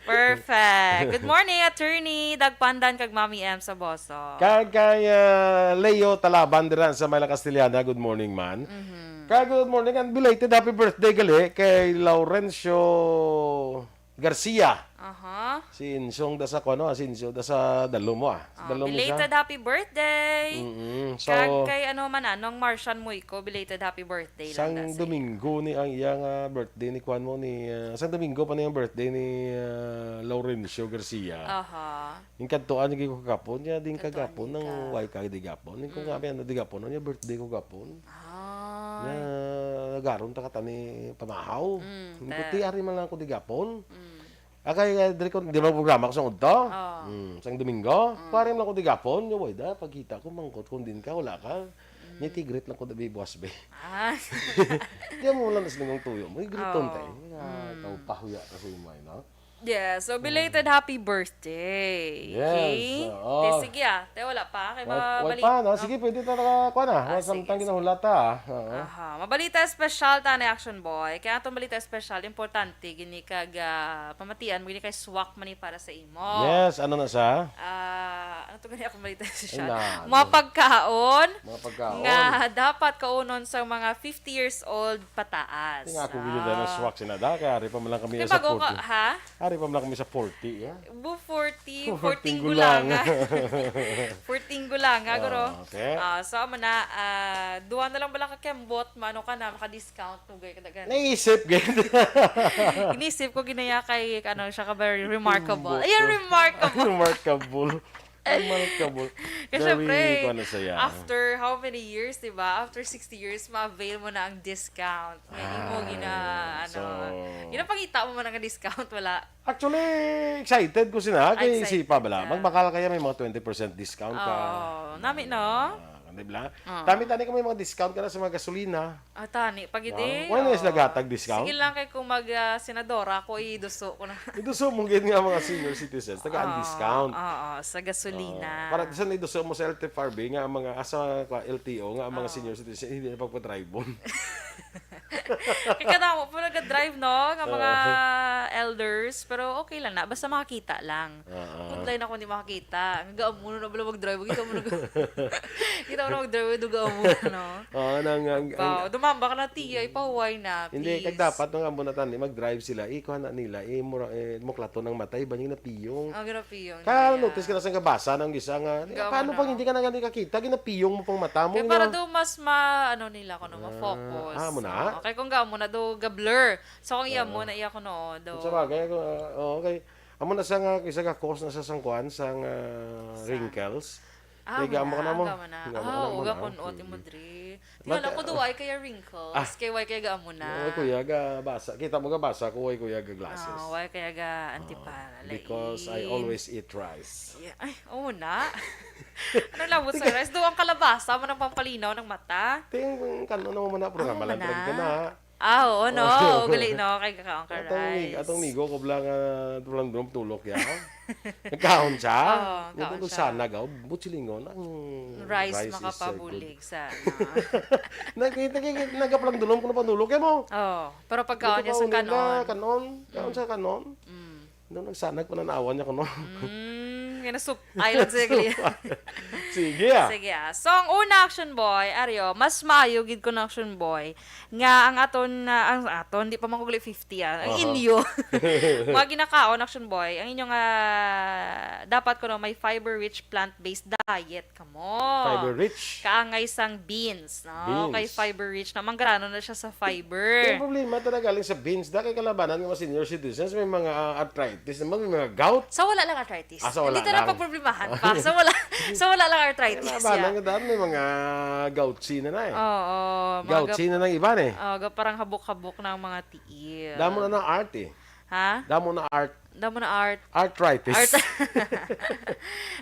Perfect. Good morning, Attorney Doug Pandan kag Mami M sa Boso. Kag kay ah, Leo Talaban dira sa Mayla Castellana, good morning man. Mhm. Kag good morning and belated happy birthday gali kay Laurencio Garcia. Aha. Si Insong da sa kuno, si Insong da sa Dalom mo ah. Sa Ah, Dalom mo siya. belated happy birthday. Mm-mm. Kag So, kay ano man anong Martian Muico, belated happy birthday lang sang na sa Domingo ni ang iya nga birthday ni kuan mo ni ah, sang Domingo pa ni ang birthday ni ah, Laurencio Garcia. Aha. Yung kadtuan yung ko kagapon niya, din Kadtuan kagapon ni nang ka. way ka digapon. Yung kung Mm. nga may ano digapon, niya birthday ko gapon. Ah. Na garon ta katani pamahaw. Mm, Yung ta- kuti ari man lang ako digapon. Mm. Akay, eh, diri ko, di ba programa ko sa udto? Oh. Mm, sang Domingo. Mm. Kuwari man lang ako digapon, yung way da, pagkita ko, mangkot kung din ka, wala ka. Niya tigrit lang ko da buwas be. Ah. Di mo lang nas nangong tuyo mo, igriton Oh. tayo. Nga, Mm. ikaw pahuya ka sa imay, no? Yeah, so belated happy birthday. Yes, Okay? oo. Te, sige ah. Te, wala pa. Kay Wa- mabalit. wa pa, no? Sige, pwede na naka, kuha na. Ah, Samtang sige, ginahulata, ah. Oo. Aha. Mabalita espesyal ta ni Action Boy. Kaya atong balita espesyal, importante, gini kag ah, pamatian mo, gini kay swak man ni para sa imo. Yes, ano na sa? Ah, ano to gani akong balita espesyal? Ay, na, Mga ano? pagkaon Mga pagkaon. nga dapat kaunon sa mga fifty years old pataas. Tingnan ako, gila na swak sinada, kaya ari pa man lang kami Kaya sa bago ka, forty. Ha? Di ba man kami sa forty, ya? Bu forty, forty gulanga. Forty gulanga, guro. Ah, okay. Ah, so, amo na, ah, duha na lang bala ka kembot, maano ka na, maka-discount, tugay ka dagan. Naisip, gid. Inisip ko, ginaya kay, ano, siya ka very remarkable. Kembot. Ayan, remarkable. Remarkable. Remarkable. Kaya syempre, kuwan na siya. After how many years, di ba? After sixty years, ma-avail mo na ang discount. Nga imo gina-, ano, so, ginapangita mo man ang discount, wala. Actually, excited ko sina, kay excited si Pabla. Magbakal kaya may mga twenty percent discount ka. Oo, nami, no? Ah, di ba? Oo. Tami tani kami mga discount ka na sa mga gasolina. Ah, tani, pag No? Wala na sila gatag discount? Sige lang kay kung mag, ah, senadora ako, iduso ko na. Iduso mo gid nga mga senior citizens, tagaan discount. Oo, sa gasolina. Oo. Para sa iduso mo sa L T F R B nga ang mga, asa ka, L T O nga ang mga senior citizens hindi na pagpa-drive mo. Kay kadamo po nag-drive, no? Nga mga elders, pero okay lang na, basta makakita lang. Oo. Pudlay na kung di makakita. Ang gaamuno na bala mag-drive. Kita mo nag-, kita mo na mag-drive, do gaamuno, no? Oo, nang, ang, ang, Wow, dumamba ka na, tiya, ipahuway na, hindi, please. Kag dapat, nang amo na tani, mag-drive sila, ikuha na nila, eh, mura, eh, muklaton ang mata, iban yung napiyong. Ah, ginapiyong Kaya nila. Notice ka na sa gabasa ng gisa nga, eh, Gamo paano na. Pag hindi ka na gani kakita, ginapiyong mo pang mata mo, Kaya gina- para do mas ma-, ano nila, kuno, Ah, ma-focus. Ah, amo na? Oo, kay kung gamo na, do ga-blur. So, kung iya Oo. mo na iya ko no, do. Sa bagay, ako, ah, oo, kay, amo na sa nga, isa ka cause na sa sangkuan, sa nga Sa wrinkles. Ah, Kay gamo ka na mo. Gamo na. Gamo ka na Ah, mo uga na. Kun-ot imo Mm. dre. Di Mag- alam ko do ay kaya wrinkles, Ah. kay way kaya gamo na. Way kuya ga basa. Kita mo ga basa ko way kuya ga glasses. Ah, way kaya ga Ah, antipala. because I Lain. always eat rice. Yeah. Ay, oo na. Ano labot sa rice? Do ang kalabasa mo ng pampalinaw ng mata? Ting, kan-, ano mo na, programa Oo lang na. Talaga na. Ah, oo, no. Oo. Gali, no. Kay kakaon ka Atong mi-, rice. Atong migo ko bala nga tulang drum tulok ya. Nagkaon siya. Oo, Yung nagkaon tulo siya. Sana gaw, butsilingon ang Rice rice is, uh, makapabulig good. Sa, ano. Nag-, nag-, nagapalang dulom ko na panulok ya mo. Oo, pero pagkaon niya sa Nagkapaon nila, kanon. Kanon. Kaon Mm. sa kanon. Mm. Doon nagsanag, pananawan niya ko, no? Mm, nga nasup-, ay lang siya, gali. Sige, ah. Sige, ah. So, ang una, Action Boy, Ario, mas maayo gid ko na, Action Boy, nga ang aton, ah, ang aton, di pa man ko gali fifty, ah, ang Aha. inyo. Mga ginakaon, Action Boy, ang inyo nga, dapat ko, no, may fiber-rich plant-based diet. Kamo. Fiber rich. Kaangay sang beans, no? Beans. Kay fiber rich na. Manggaranon na siya sa fiber. Yung problema talaga galing sa beans, da kay kalabanan nga mga senior citizens, may mga, ah, arthritis naman, may mga gout. Sa wala lang arthritis. Ah, sa wala Hindi ta lang. na pagproblemahan pa. Sa wala, sa wala lang arthritis, Kalabanan yeah. nga daan, may mga goutsy na na eh. Oo, mga Goutsy gap-, na ng iba eh. oh, ga-, parang habok-habok na ang mga tiil. Damo na ng art eh. Ha? Damo na art. Damo na art. Arthritis. Art.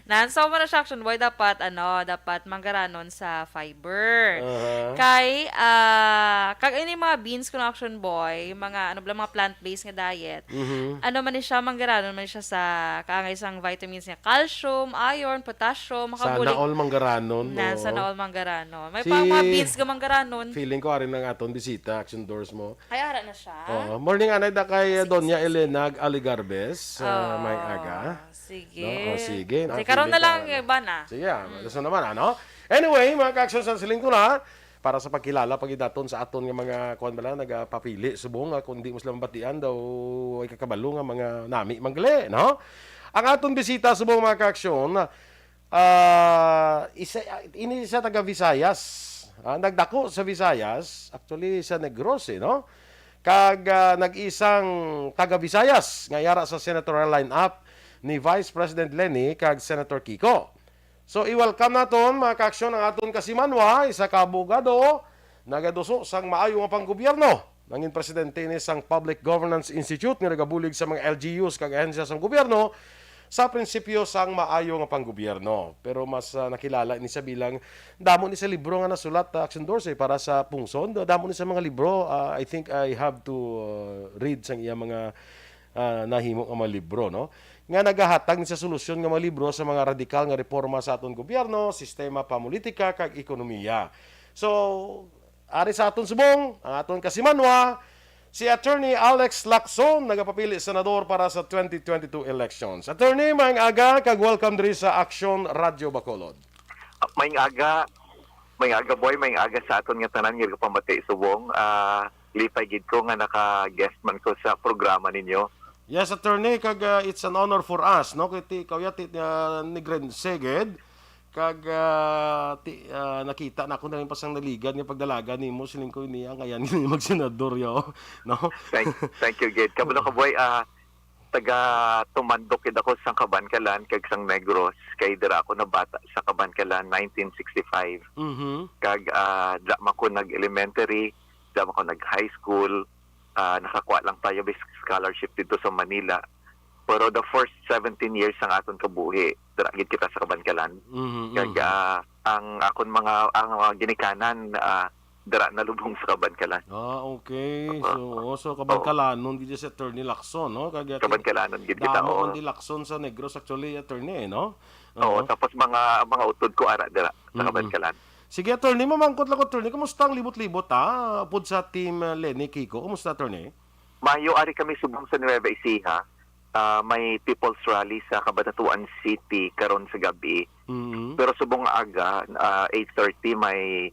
Nan, so, mo na siya, Action Boy, dapat, ano, dapat manggaranon sa fiber. Aha. Kay, ah, kag ini mga beans kuno, Action Boy, mga, ano bala, mga plant-based nga diet. Mhm. Ano man ni siya, manggaranon man siya sa kaangay sang vitamins niya, calcium, iron, potassium, Sana makabulig. all manggaranon, Nan, oo. sana all manggaranon. May Si pa mga beans nga manggaranon. Feeling ko, ari na nga aton bisita, Action Doors mo. Ay, ara na siya? Oo. Morning, anay da kay Sige, Doña sige, sige. Elena Aligarbes, ah, Oh, may aga. sige. No? Oh, sige. Sige, Ang karon na feeling lang, ko, ano. iba na. Sige, ah, Mm. gusto naman, ano? Anyway, mga ka-action, sa siling ko na, para sa pagkilala, pag-idaton sa aton nga mga, kuwan ba lang, nagapapili, subong, ah, kung di mo sila mabatian daw, ay kakabalo nga mga nami, manggali, no? Ang aton bisita, subong, mga ka-action, Ah, isa, ini siya taga Visayas. Ah, nagdako sa Visayas, actually sa Negros, eh, no? Kag, ah, nag-isang taga Visayas nga yara sa senatorial lineup ni Vice President Leni kag Senator Kiko. So, i-welcome naton, mga ka-aksyon, ang aton kasimanwa, isa ka abogado, nagaduso sang maayo nga panggobyerno. Nangin presidente ini sang Public Governance Institute nga nagabulig sa mga L G Us kag ahensya sang gobyerno sa prinsipyo sang maayo nga panggobyerno. Pero mas, ah, nakilala ini siya bilang damo ni sa libro nga nasulat, ah, Action Doors, eh, para sa pungsod. Damo ni sa mga libro, ah, I think I have to, ah, read sang iya mga, ah, nahimo nga mga libro, no? Nga nagahatag ni sa solusyon nga mga libro sa mga radikal nga reforma sa aton gobyerno, sistema, pamulitika, kag ekonomiya. So, Ari sa aton subong, ang aton kasimanwa, si Attorney Alex Lacson, nagapapili senador para sa twenty twenty-two elections. Attorney, maayong aga, kag welcome diri sa Action Radyo Bacolod. Maayong aga, maayong aga, boy, maayong aga sa aton nga tanan nga nagapamati subong. Ah, lipay gid ko nga naka-guest man ko sa programa ninyo. Yes, attorney, kag, ah, it's an honor for us, no? Kay ti, ikaw ya, ti, ah, ni Gren Seged, kag, ah, ti, ah, nakita na ako na rin pasang naligad nga pagdalagan nimo, siling ko niya, ngayon ni magsenador yo, no? Thank, thank you, Gid. Kabalo ka, boy, ah, taga Tumandok gid ako sang Kabankalan kag sang Negros, kay dira ako nabata sa Kabankalan, nineteen sixty-five. Mhm. Kag, ah, dira man ko nag-elementary, dira man ko nag-high school, ah, nakakuha lang tayo bis scholarship dito sa Manila. Pero the first seventeen years sang aton kabuhi, dira gid kita sa Kabankalan. Mhm, Kag, mhm. ah, ang akon mga, ang mga ginikanan, ah, dira nalubong sa Kabankalan. Ah, okay. Oo. So, oh, so Oo. Kabankalanon gid si Attorney Lacson, no? Kag, ah, Kabankalanon gid kita, damo oo. man di Lacson sa Negros, actually, attorney, eh, no? Oo, Oo. tapos mga, mga utod ko ara dira sa Mm-mm. Kabankalan. Sige, attorney, mamangkot lang ko, attorney. Kumusta ang libot-libot, ha? Upod sa Team, uh, Lenny Kiko. Kumusta, attorney? Mayo, ari kami subong sa Nueva Ecija. Ah, may People's Rally sa Cabanatuan City karon sa gabi. Mm-hmm. Pero subong nga aga, ah, eight thirty, may,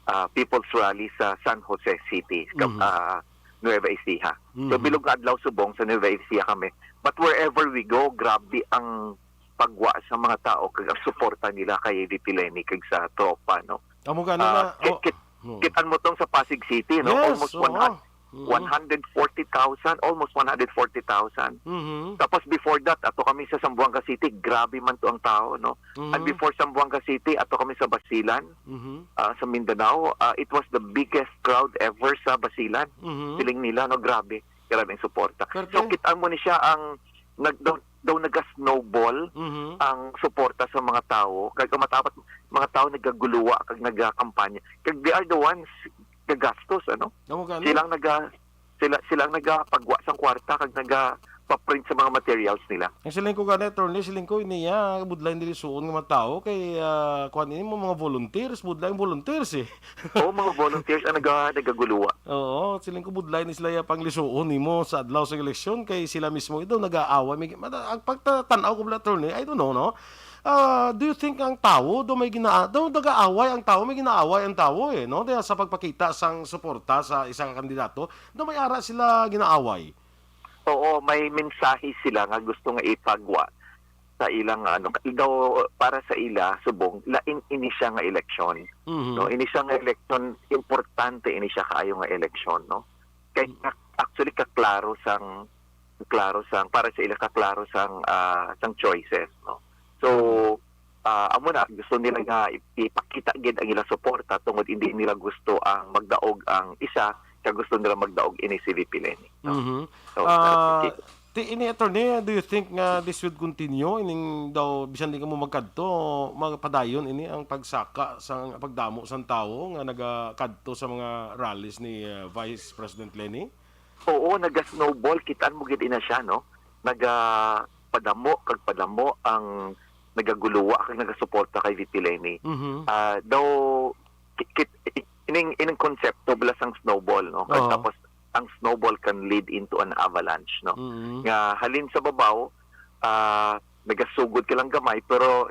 ah, People's Rally sa San Jose City, Cab-, Mm-hmm. ah, Nueva Ecija. So, Mm-hmm. bilog nga adlaw subong sa Nueva Ecija kami. But wherever we go, grabe ang pagwa sa mga tao kag ang suporta nila kay V P Lenny kag sa tropa, no? Amo gani Ah, na, kit-, oh, kit-, oh. Kitan mo tong sa Pasig City, no? Yes, Almost one hundred, oo. Mm. one hundred forty thousand, almost one hundred forty thousand. Mhm. Tapos before that, ato kami sa Zamboanga City, grabe man to ang tao, no? Mhm. And before Zamboanga City, ato kami sa Basilan, Mhm. ah, sa Mindanao, ah, it was the biggest crowd ever sa Basilan. Mhm. Feeling nila, no? Grabe, grabe ang suporta. Perte. So, kitan mo ni siya ang nag-, daw, daw naga-snowball Mhm. ang suporta sa mga tao. Kag ang matapat, mga tao nagaguluwa kag nagakampanya. Kag they are the ones gagastos, ano? Amo gani. Silang naga-, sila, silang nagapagwa sang kwarta kag nagapaprint sa mga materials nila. Ang siling ko gani, attorney, siling ko, niya, budlay nila suon nga mga tao kay, ah, kuwan ini mo mga volunteers, budlay ang volunteers, eh. Oo, mga volunteers ang naga-, nagaguluwa. Oo, siling ko budlay ni sila ya panglisuon nimo sa adlaw sa eleksyon kay sila mismo ito nag-aaway. May, mata-, ang pagtatan-aw ko bala, attorney, I don't know, no? Ah, do you think ang tawo do may gina-, do nag-aaway ang tawo, may ginaaway ang tawo, eh, no? Kaya sa pagpakita sang suporta sa isa ka kandidato, do may ara sila ginaaway? Oo, may mensahe sila nga gusto nga ipagwa sa ilang, ano, daw para sa ila, subong, lain ini siya nga eleksyon. Mhm. No, ini siya nga eleksyon, importante ini siya kaayo nga eleksyon, no? Kay Mm. ka-, actually, kaklaro sang, kaklaro sang, para sa ila, kaklaro sang, ah, sang choices, no? So, ah, amo na, gusto nila nga ip-, ipakita gid ang ilang suporta tungod hindi nila gusto ang magdaog ang isa, kag gusto nila magdaog ini si V P Lenny, no? Mhm. So, Ah, para sa Ti-, ini, attorney, do you think nga this would continue? Ining daw, bisan di ka mo magkadto, magpadayon ini ang pagsaka sa pagdamo sang tawo nga nagakadto sa mga rallies ni, uh, Vice President Lenny? Oo, naga-snowball. Kitaan mo gid ina siya, no? Nagapadamo kag padamo ang nagaguluwa kag nagasuporta kay V P Lenny. Mhm. Ah, daw, ki-, kit-, ining, ining konsepto bala sang snowball, no? Kag Oo. tapos, ang snowball can lead into an avalanche, no? Mhm. Nga halin sa babaw, ah, nagasugod ka lang gamay, pero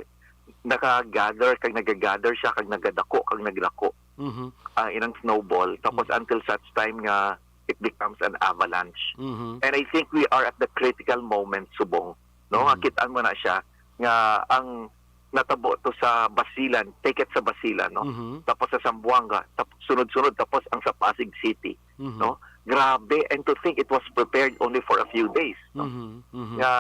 naka-gather kag nagagather siya, kag nagadako, kag nagdako, Mhm. ah, inang snowball. Tapos Mhm. until such time nga it becomes an avalanche. Mhm. And I think we are at the critical moment, subong, no? Nga Mhm. kitaan mo na siya nga ang natabo to sa Basilan, take it sa Basilan, no? Mhm. Tapos sa Zamboanga, tap-, sunod-sunod, tapos ang sa Pasig City, Mhm. no? Grabe, and to think it was prepared only for a few days, no? Mhm. Mhm. Nga,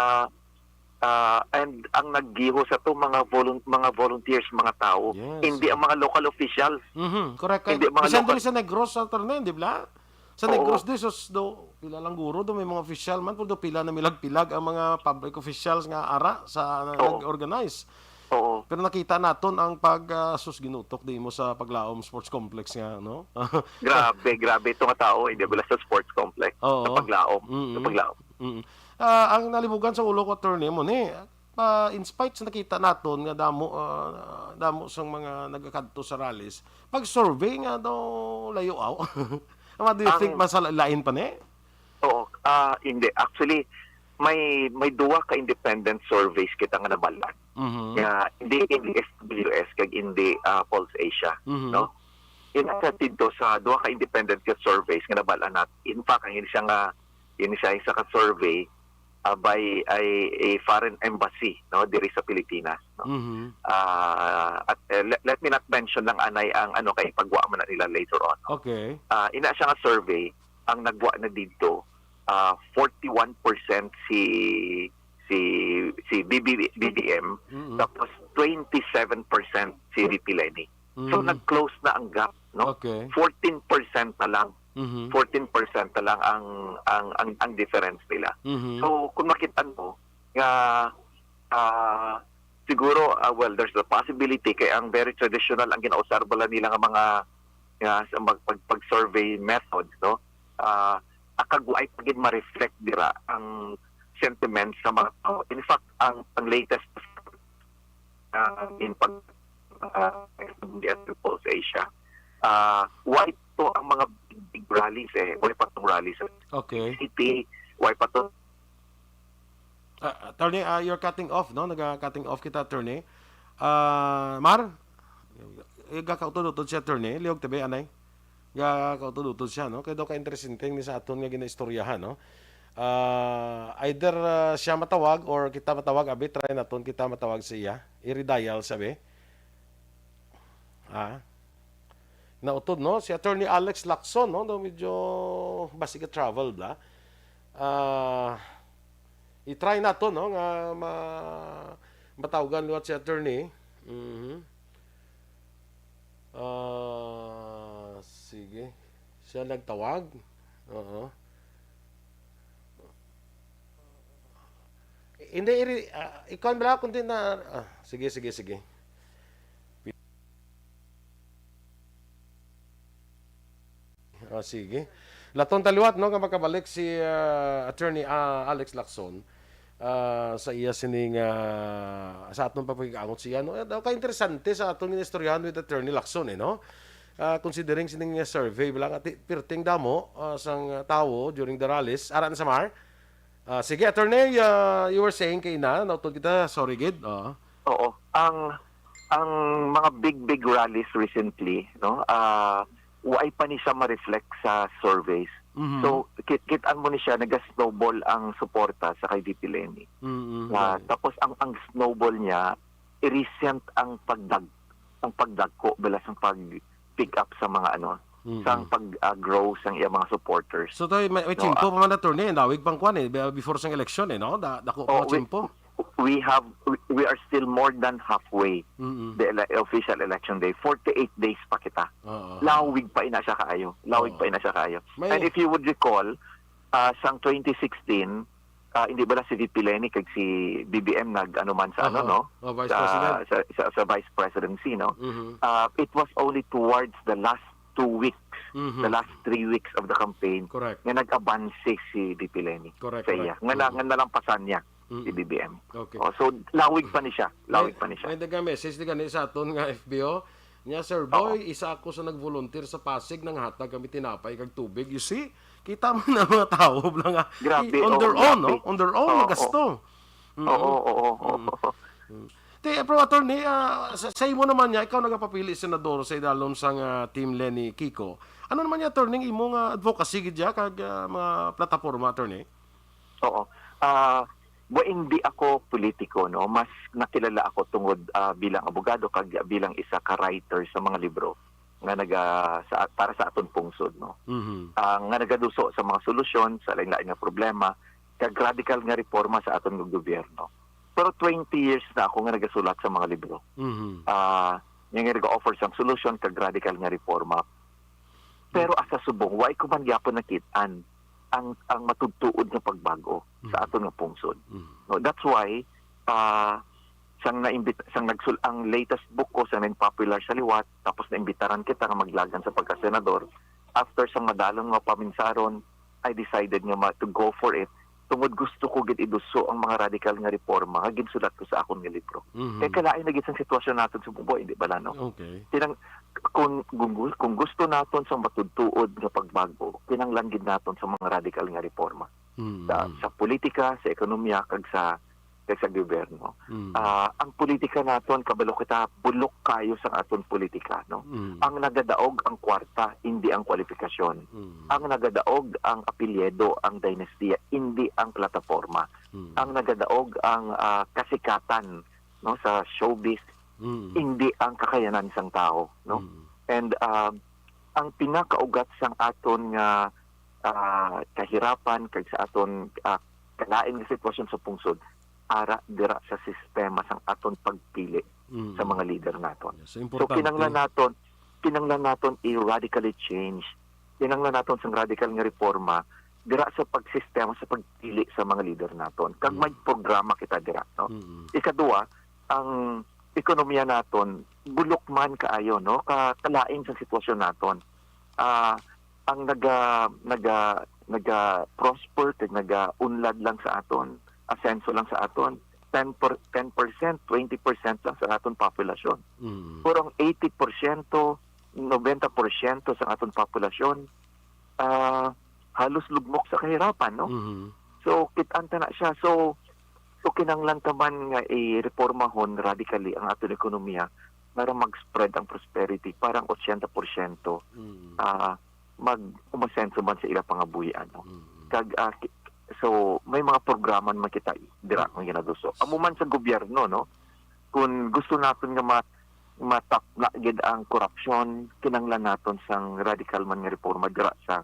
ah, and ang naggiho sa to, mga volun-, mga volunteers, mga tao, Yes. hindi ang mga local officials. Mhm, correct. Hindi ang mga Bisan local diri sa Negros, attorney, di ba? Sa Oo. Negros, di, sus, do, pila lang guro do, may mga official man, pero do, pila na milag-pilag ang mga public officials nga ara sa Oo. nag-organize. Oo. Pero nakita naton ang pag, ah, sus, ginutok di mo sa Paglaom Sports Complex nga, no? Grabe, grabe ito nga tao, hindi bala sa sports complex, Oo. sa Paglaom, sa Mm-mm. Paglaom. Mm-mm. Ah, ang nalibugan sa ulo ko, attorney, mo ni, ah, in spite sa nakita naton nga damo, ah, damo sang mga nagakadto sa rallies, pag survey nga daw layo aw. What do you Ang think, mas lain pa ni? Oo, ah, hindi. Actually, may, may duwa ka independent surveys kita nga nabal-an. Mhm. Nga, hindi in S W S kag hindi, ah, Pulse Asia, Mhm. no? Ina sa dito sa duwa ka independent nga surveys nga nabal-an nat-, in fact, ang isa nga, ang isa, isa ka survey, ah, by a, a foreign embassy, no, diri sa Pilipinas, no. Mhm. Ah, at, eh, let, let me not mention lang anay ang ano kay pagwa man na nila later on, no? Okay. Ah, ina siya nga survey ang nagwa na didto, ah, forty-one percent si si si B B, B B M, Mm-mm. tapos twenty-seven percent si V P Leni. So, Mhm. nag-close na ang gap, no? Okay. Fourteen percent na lang. Mhm. Fourteen percent na lang ang ang ang, ang difference nila. Mhm. So, kung makita mo nga, ah, siguro, ah, well, there's a possibility kay ang very traditional ang ginausar bala nila nga mga, nga sa mag-, pag-, pag-survey methods, no? Ah, akag wa pa gid ma-reflect dira ang sentiments sa mga tao. In fact, ang, ang latest, ah, in pag, ah, S W S Pulse Asia, ah, why to ang mga big, big rallies, eh? Why pa tong rallies? Okay. City, why pa to? Ah, attorney, ah, you're cutting off, no? Naga-cutting off kita, attorney. Ah, Mar? Gakautod-utod si attorney. Liog tabi, anay. Gakautod-utod siya, no? Kaya daw ka-interesting ni sa aton nga ginaistoryahan, no? Ah, either, ah, siya matawag or kita matawag, abi, try naton kita matawag sa iya. I-redial, sabi. Ah. Nautod, no? Si Attorney Alex Lacson, no? Daw medyo basig ka travel, bla. Ah, i-try nato, no? Nga ma-, matawgan liwat si attorney. Mhm. Ah, sige. Siya nagtawag. Oo. Hindi, iri-, ah, ikaw bala, kundi na, ah, sige, sige, sige. Ah, sige. Laton taliwat, no, nga makabalik si, ah, Attorney, ah, Alex Lacson, ah, sa iya sining, ah, sa aton pagpag-angot siya, no? Eh, daw ka-interesante sa aton inistoryahan with Attorney Lacson, eh, no? Ah, considering sining, ah, survey, wala nga ti-, pirting damo, ah, sang, ah, tawo during the rallies. Ara na, Samar? Ah, sige, attorney, ah, you were saying kay na, nautod kita, sorry gid. Oo. Oo. Ang, ang mga big, big rallies recently, no, ah, waay pa ni siya ma-reflect sa surveys. Mhm. So, kit-, kit-an mo ni siya, naga-snowball ang suporta sa kay V P Leni. Mm-mm. Ah, Right. tapos ang, ang snowball niya, i-recent ang pagdag-, ang pagdagko, bala sang pag-, pick up sa mga ano, Mm-mm. sang pag, ah, grow sang iyang mga supporters. So, tayo, may, may No, tiyempo ah, pa man, attorney, eh. Lawig pang kwan, eh, be-, before sang eleksyon, eh, no? Da-, dako pa Oh, ang we, tiyempo. we have, we, we are still more than halfway Mm-mm. the ele-, official election day. Forty-eight days pa kita. Oo. Lawig pa ina siya kaayo. Lawig Oo. pa ina siya kaayo. May And if you would recall, ah, sang twenty sixteen, ah, hindi bala si V P Leni kag si B B M nag-ano man sa ano, Aha. no? Oh, Vice Sa, President. sa, sa, sa Vice Presidency, no? Mhm. Ah, it was only towards the last two weeks, Mhm. the last three weeks of the campaign, Correct. nga nag-abanse si V P Leni Correct, sa iya. correct. Nga na, Mhm. nga nalampasan niya si Mm. B B M. Okay. Oh, so, lawig pa ni siya. Lawig May, pa ni siya. may dagang message di gani sa aton nga F B O. Nya, Sir Oo. Boy, isa ako sa nag-volunteer sa Pasig, nanghatag kami tinapay kag tubig. You see? Kita mo na mga tao lang nga, Grabe, i-, on oo, their own, grabe. no? On their own, Oo, nagasto. Mm. oo, oo, oo. Mm. Mm. Te, pero attorney, ah, sa, sa imo naman niya, ikaw nagapapili senador sa idalom sang, ah, Team Leni Kiko. Ano naman niya, attorney, ang imo nga advocacy gid ya kag, ah, mga plataporma, attorney? Oo. Ah, wa, hindi ako politiko, no? Mas nakilala ako tungod, ah, bilang abogado kag bilang isa ka writer sa mga libro nga naga-, sa, para sa aton pungsod, no? Mhm. Ah, nga nagaduso sa mga solusyon sa lain-lain nga problema kag radikal nga reforma sa aton nga gobyerno. Pero twenty years na ako nga nagasulat sa mga libro. Mhm. Ah, nga, nga nag-offer sang solusyon kag radikal nga reforma. Pero Mm. asa subong, wa ko man gyapon nakit-an ang, ang matudtuod nga pagbago sa Mm. aton nga pungsod. Mm. No, that's why, ah, sang naimbit-, sang nagsul-, ang latest book ko, sang naging popular sa liwat, tapos naimbitaran kita nga maglagan sa pagkasenador, after sang madalom nga paminsaron, I decided nga ma-, to go for it. Tungod gusto ko gid iduso ang mga radikal nga reforma nga ginsulat ko sa akon nga libro. Mhm. Kay kalain na gid sang sitwasyon naton sa bubuhay, di ba, Lano? Okay. Kinang-, kung, kung gu-, kung gusto naton sang matudtuod nga pagbago, kinahanglan gid naton sa mga radikal nga reforma. Mhm. Sa, sa politika, sa ekonomiya, kag sa, kag sa gobyerno. Mm. Ah, ang politika naton, kabalo kita, bulok kayo sang aton politika, no? Mm. Ang nagadaog ang kwarta, hindi ang kwalifikasyon. Mm. Ang nagadaog ang apelyido, ang dinastiya, hindi ang plataporma. Mm. Ang nagadaog ang, ah, kasikatan, no, sa showbiz, Mm. hindi ang kakayanan sang tawo, no? Mm. And, ah, ang pinakaugat sang aton nga, ah, kahirapan kag sa aton, ah, kalain nga sitwasyon sa pungsod, ara dira sa sistema sang aton pagpili Mm. sa mga leader naton. Yes, so, So, importante. kinanglan naton, kinanglan naton i-radically change. Kinanglan naton sang radical nga reforma dira sa pagsistema sa pagpili sa mga leader naton. Kag Mm. may programa kita dira, no? Mm. Ikadua, ang ekonomiya naton bulok man kaayo, no? Ka-, kalain sa sitwasyon naton. Ah, ang naga-, naga-, naga-prosper kag naga-unlad lang sa aton, asenso lang sa aton, ten per, ten percent, twenty percent lang sa aton populasyon. Mm. Pero ang eighty porsyento, nobenta porsyento sa aton populasyon, ah, halos lugmok sa kahirapan, no? Mhm. So, kit-an ta na siya. So, so kinanglan ta man nga i-reformahon radically ang aton ekonomiya para mag-spread ang prosperity, para ang ochenta porsyento, Mm. ah, mag-umasenso man sa ila pangabuhian, no? Mm. Kag, ah, ki-, so, may mga programa man kita dira nga ginaduso. Amo man sa gobyerno, no? Kung gusto naton nga ma-, matapna gid ang korupsyon, kinanglan naton sang radical man nga reforma dira sa,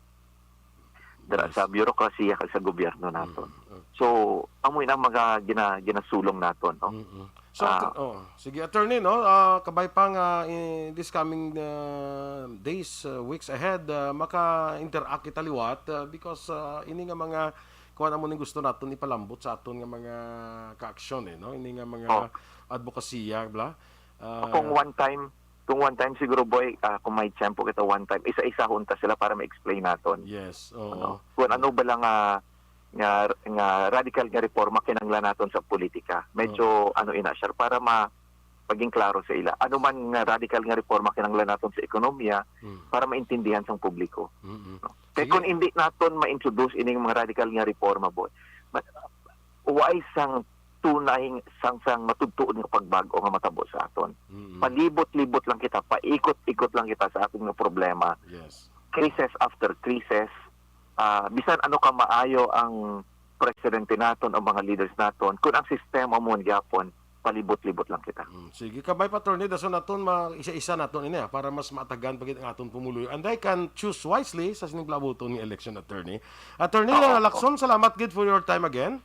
dira Yes. sa burokrasiya kag sa gobyerno naton. Mm, mm. So, amo ina ang mga gina-, ginasulong naton, no? Mm, mm. So, Ah. at-, oh, sige, attorney, no? Ah, kabay pa nga, in this coming, ah, days, ah, weeks ahead, ah, maka-interact kita liwat, ah, because, ah, ini nga mga kuan amo ning gusto naton ipalambot sa aton nga mga kaaksyon, eh, no? Ini nga mga Oh. advokasya, bla? Ah, Kung one time, kung one time siguro, boy, ah, kung may tiyempo kita one time, isa-isahon ta sila para ma-explain naton. Yes, oo. Ano? Kung ano ba lang, ah, nga, nga radical nga reforma kinanglan naton sa politika. Medyo, Oo. ano ina, sir, para ma-, maging klaro sa ila. Ano man nga radical nga reforma kinanglan naton sa ekonomiya Mm. para maintindihan sang publiko. Mm-mm. No? Kay Sige. kung hindi naton ma-introduce ining mga radical nga reforma, boy, ma-, why sang tunay sang, sang matudtuod nga pagbag-o nga matabo sa aton? Mm-mm. Palibot-libot lang kita, paikot-ikot lang kita sa aton nga problema. Yes. Crisis after crisis, ah, bisan ano ka maayo ang presidente naton o mga leaders naton, kung ang sistema mo gyapon, palibot-libot lang kita. Mm, sige, kabay pa, attorney, dason naton ma-, isa-isa naton ini, ah, para mas maatagan pa gid ang aton pumuluyo. And I can choose wisely sa sining palabuton nga election, attorney. Attorney, Oo, ah, Lacson, salamat gid for your time again.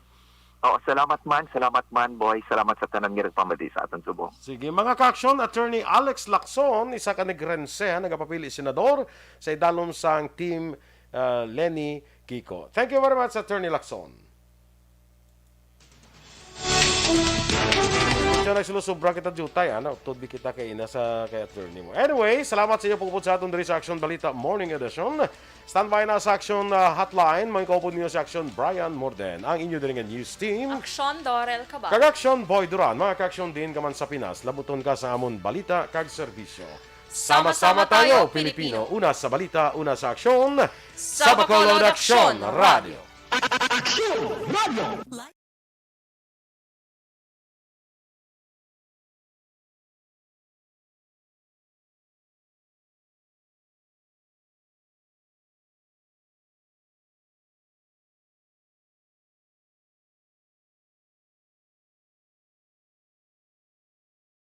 Oo, salamat man, salamat man, boy. Salamat sa tanan nga nagpamati sa aton subong. Sige, mga kaaksyon, Attorney Alex Lacson, isa ka Negrense, nagapapili senador sa idalom sang Team, ah, Leni Kiko. Thank you very much, Attorney Lacson. Siya nagsulo, sobra kita jutay, ana, utod di kita kay ina sa kay attorney mo. Anyway, salamat sa inyo pagupod sa aton diri sa Action Balita Morning Edition. Standby na sa Action, ah, Hotline, mga kaupod niyo sa Action, Brian Morden, ang inyo diri nga news team. Action, Dorel Cabal. Kag Action, Boy Duran. Mga ka-action, diin ka man sa Pinas, labuton ka sa amon balita kag serbisyo. Sama-sama tayo, Pilipino. Una sa balita, una sa aksyon. Sa Bacolod Aksyon Radio. Aksyon Radio.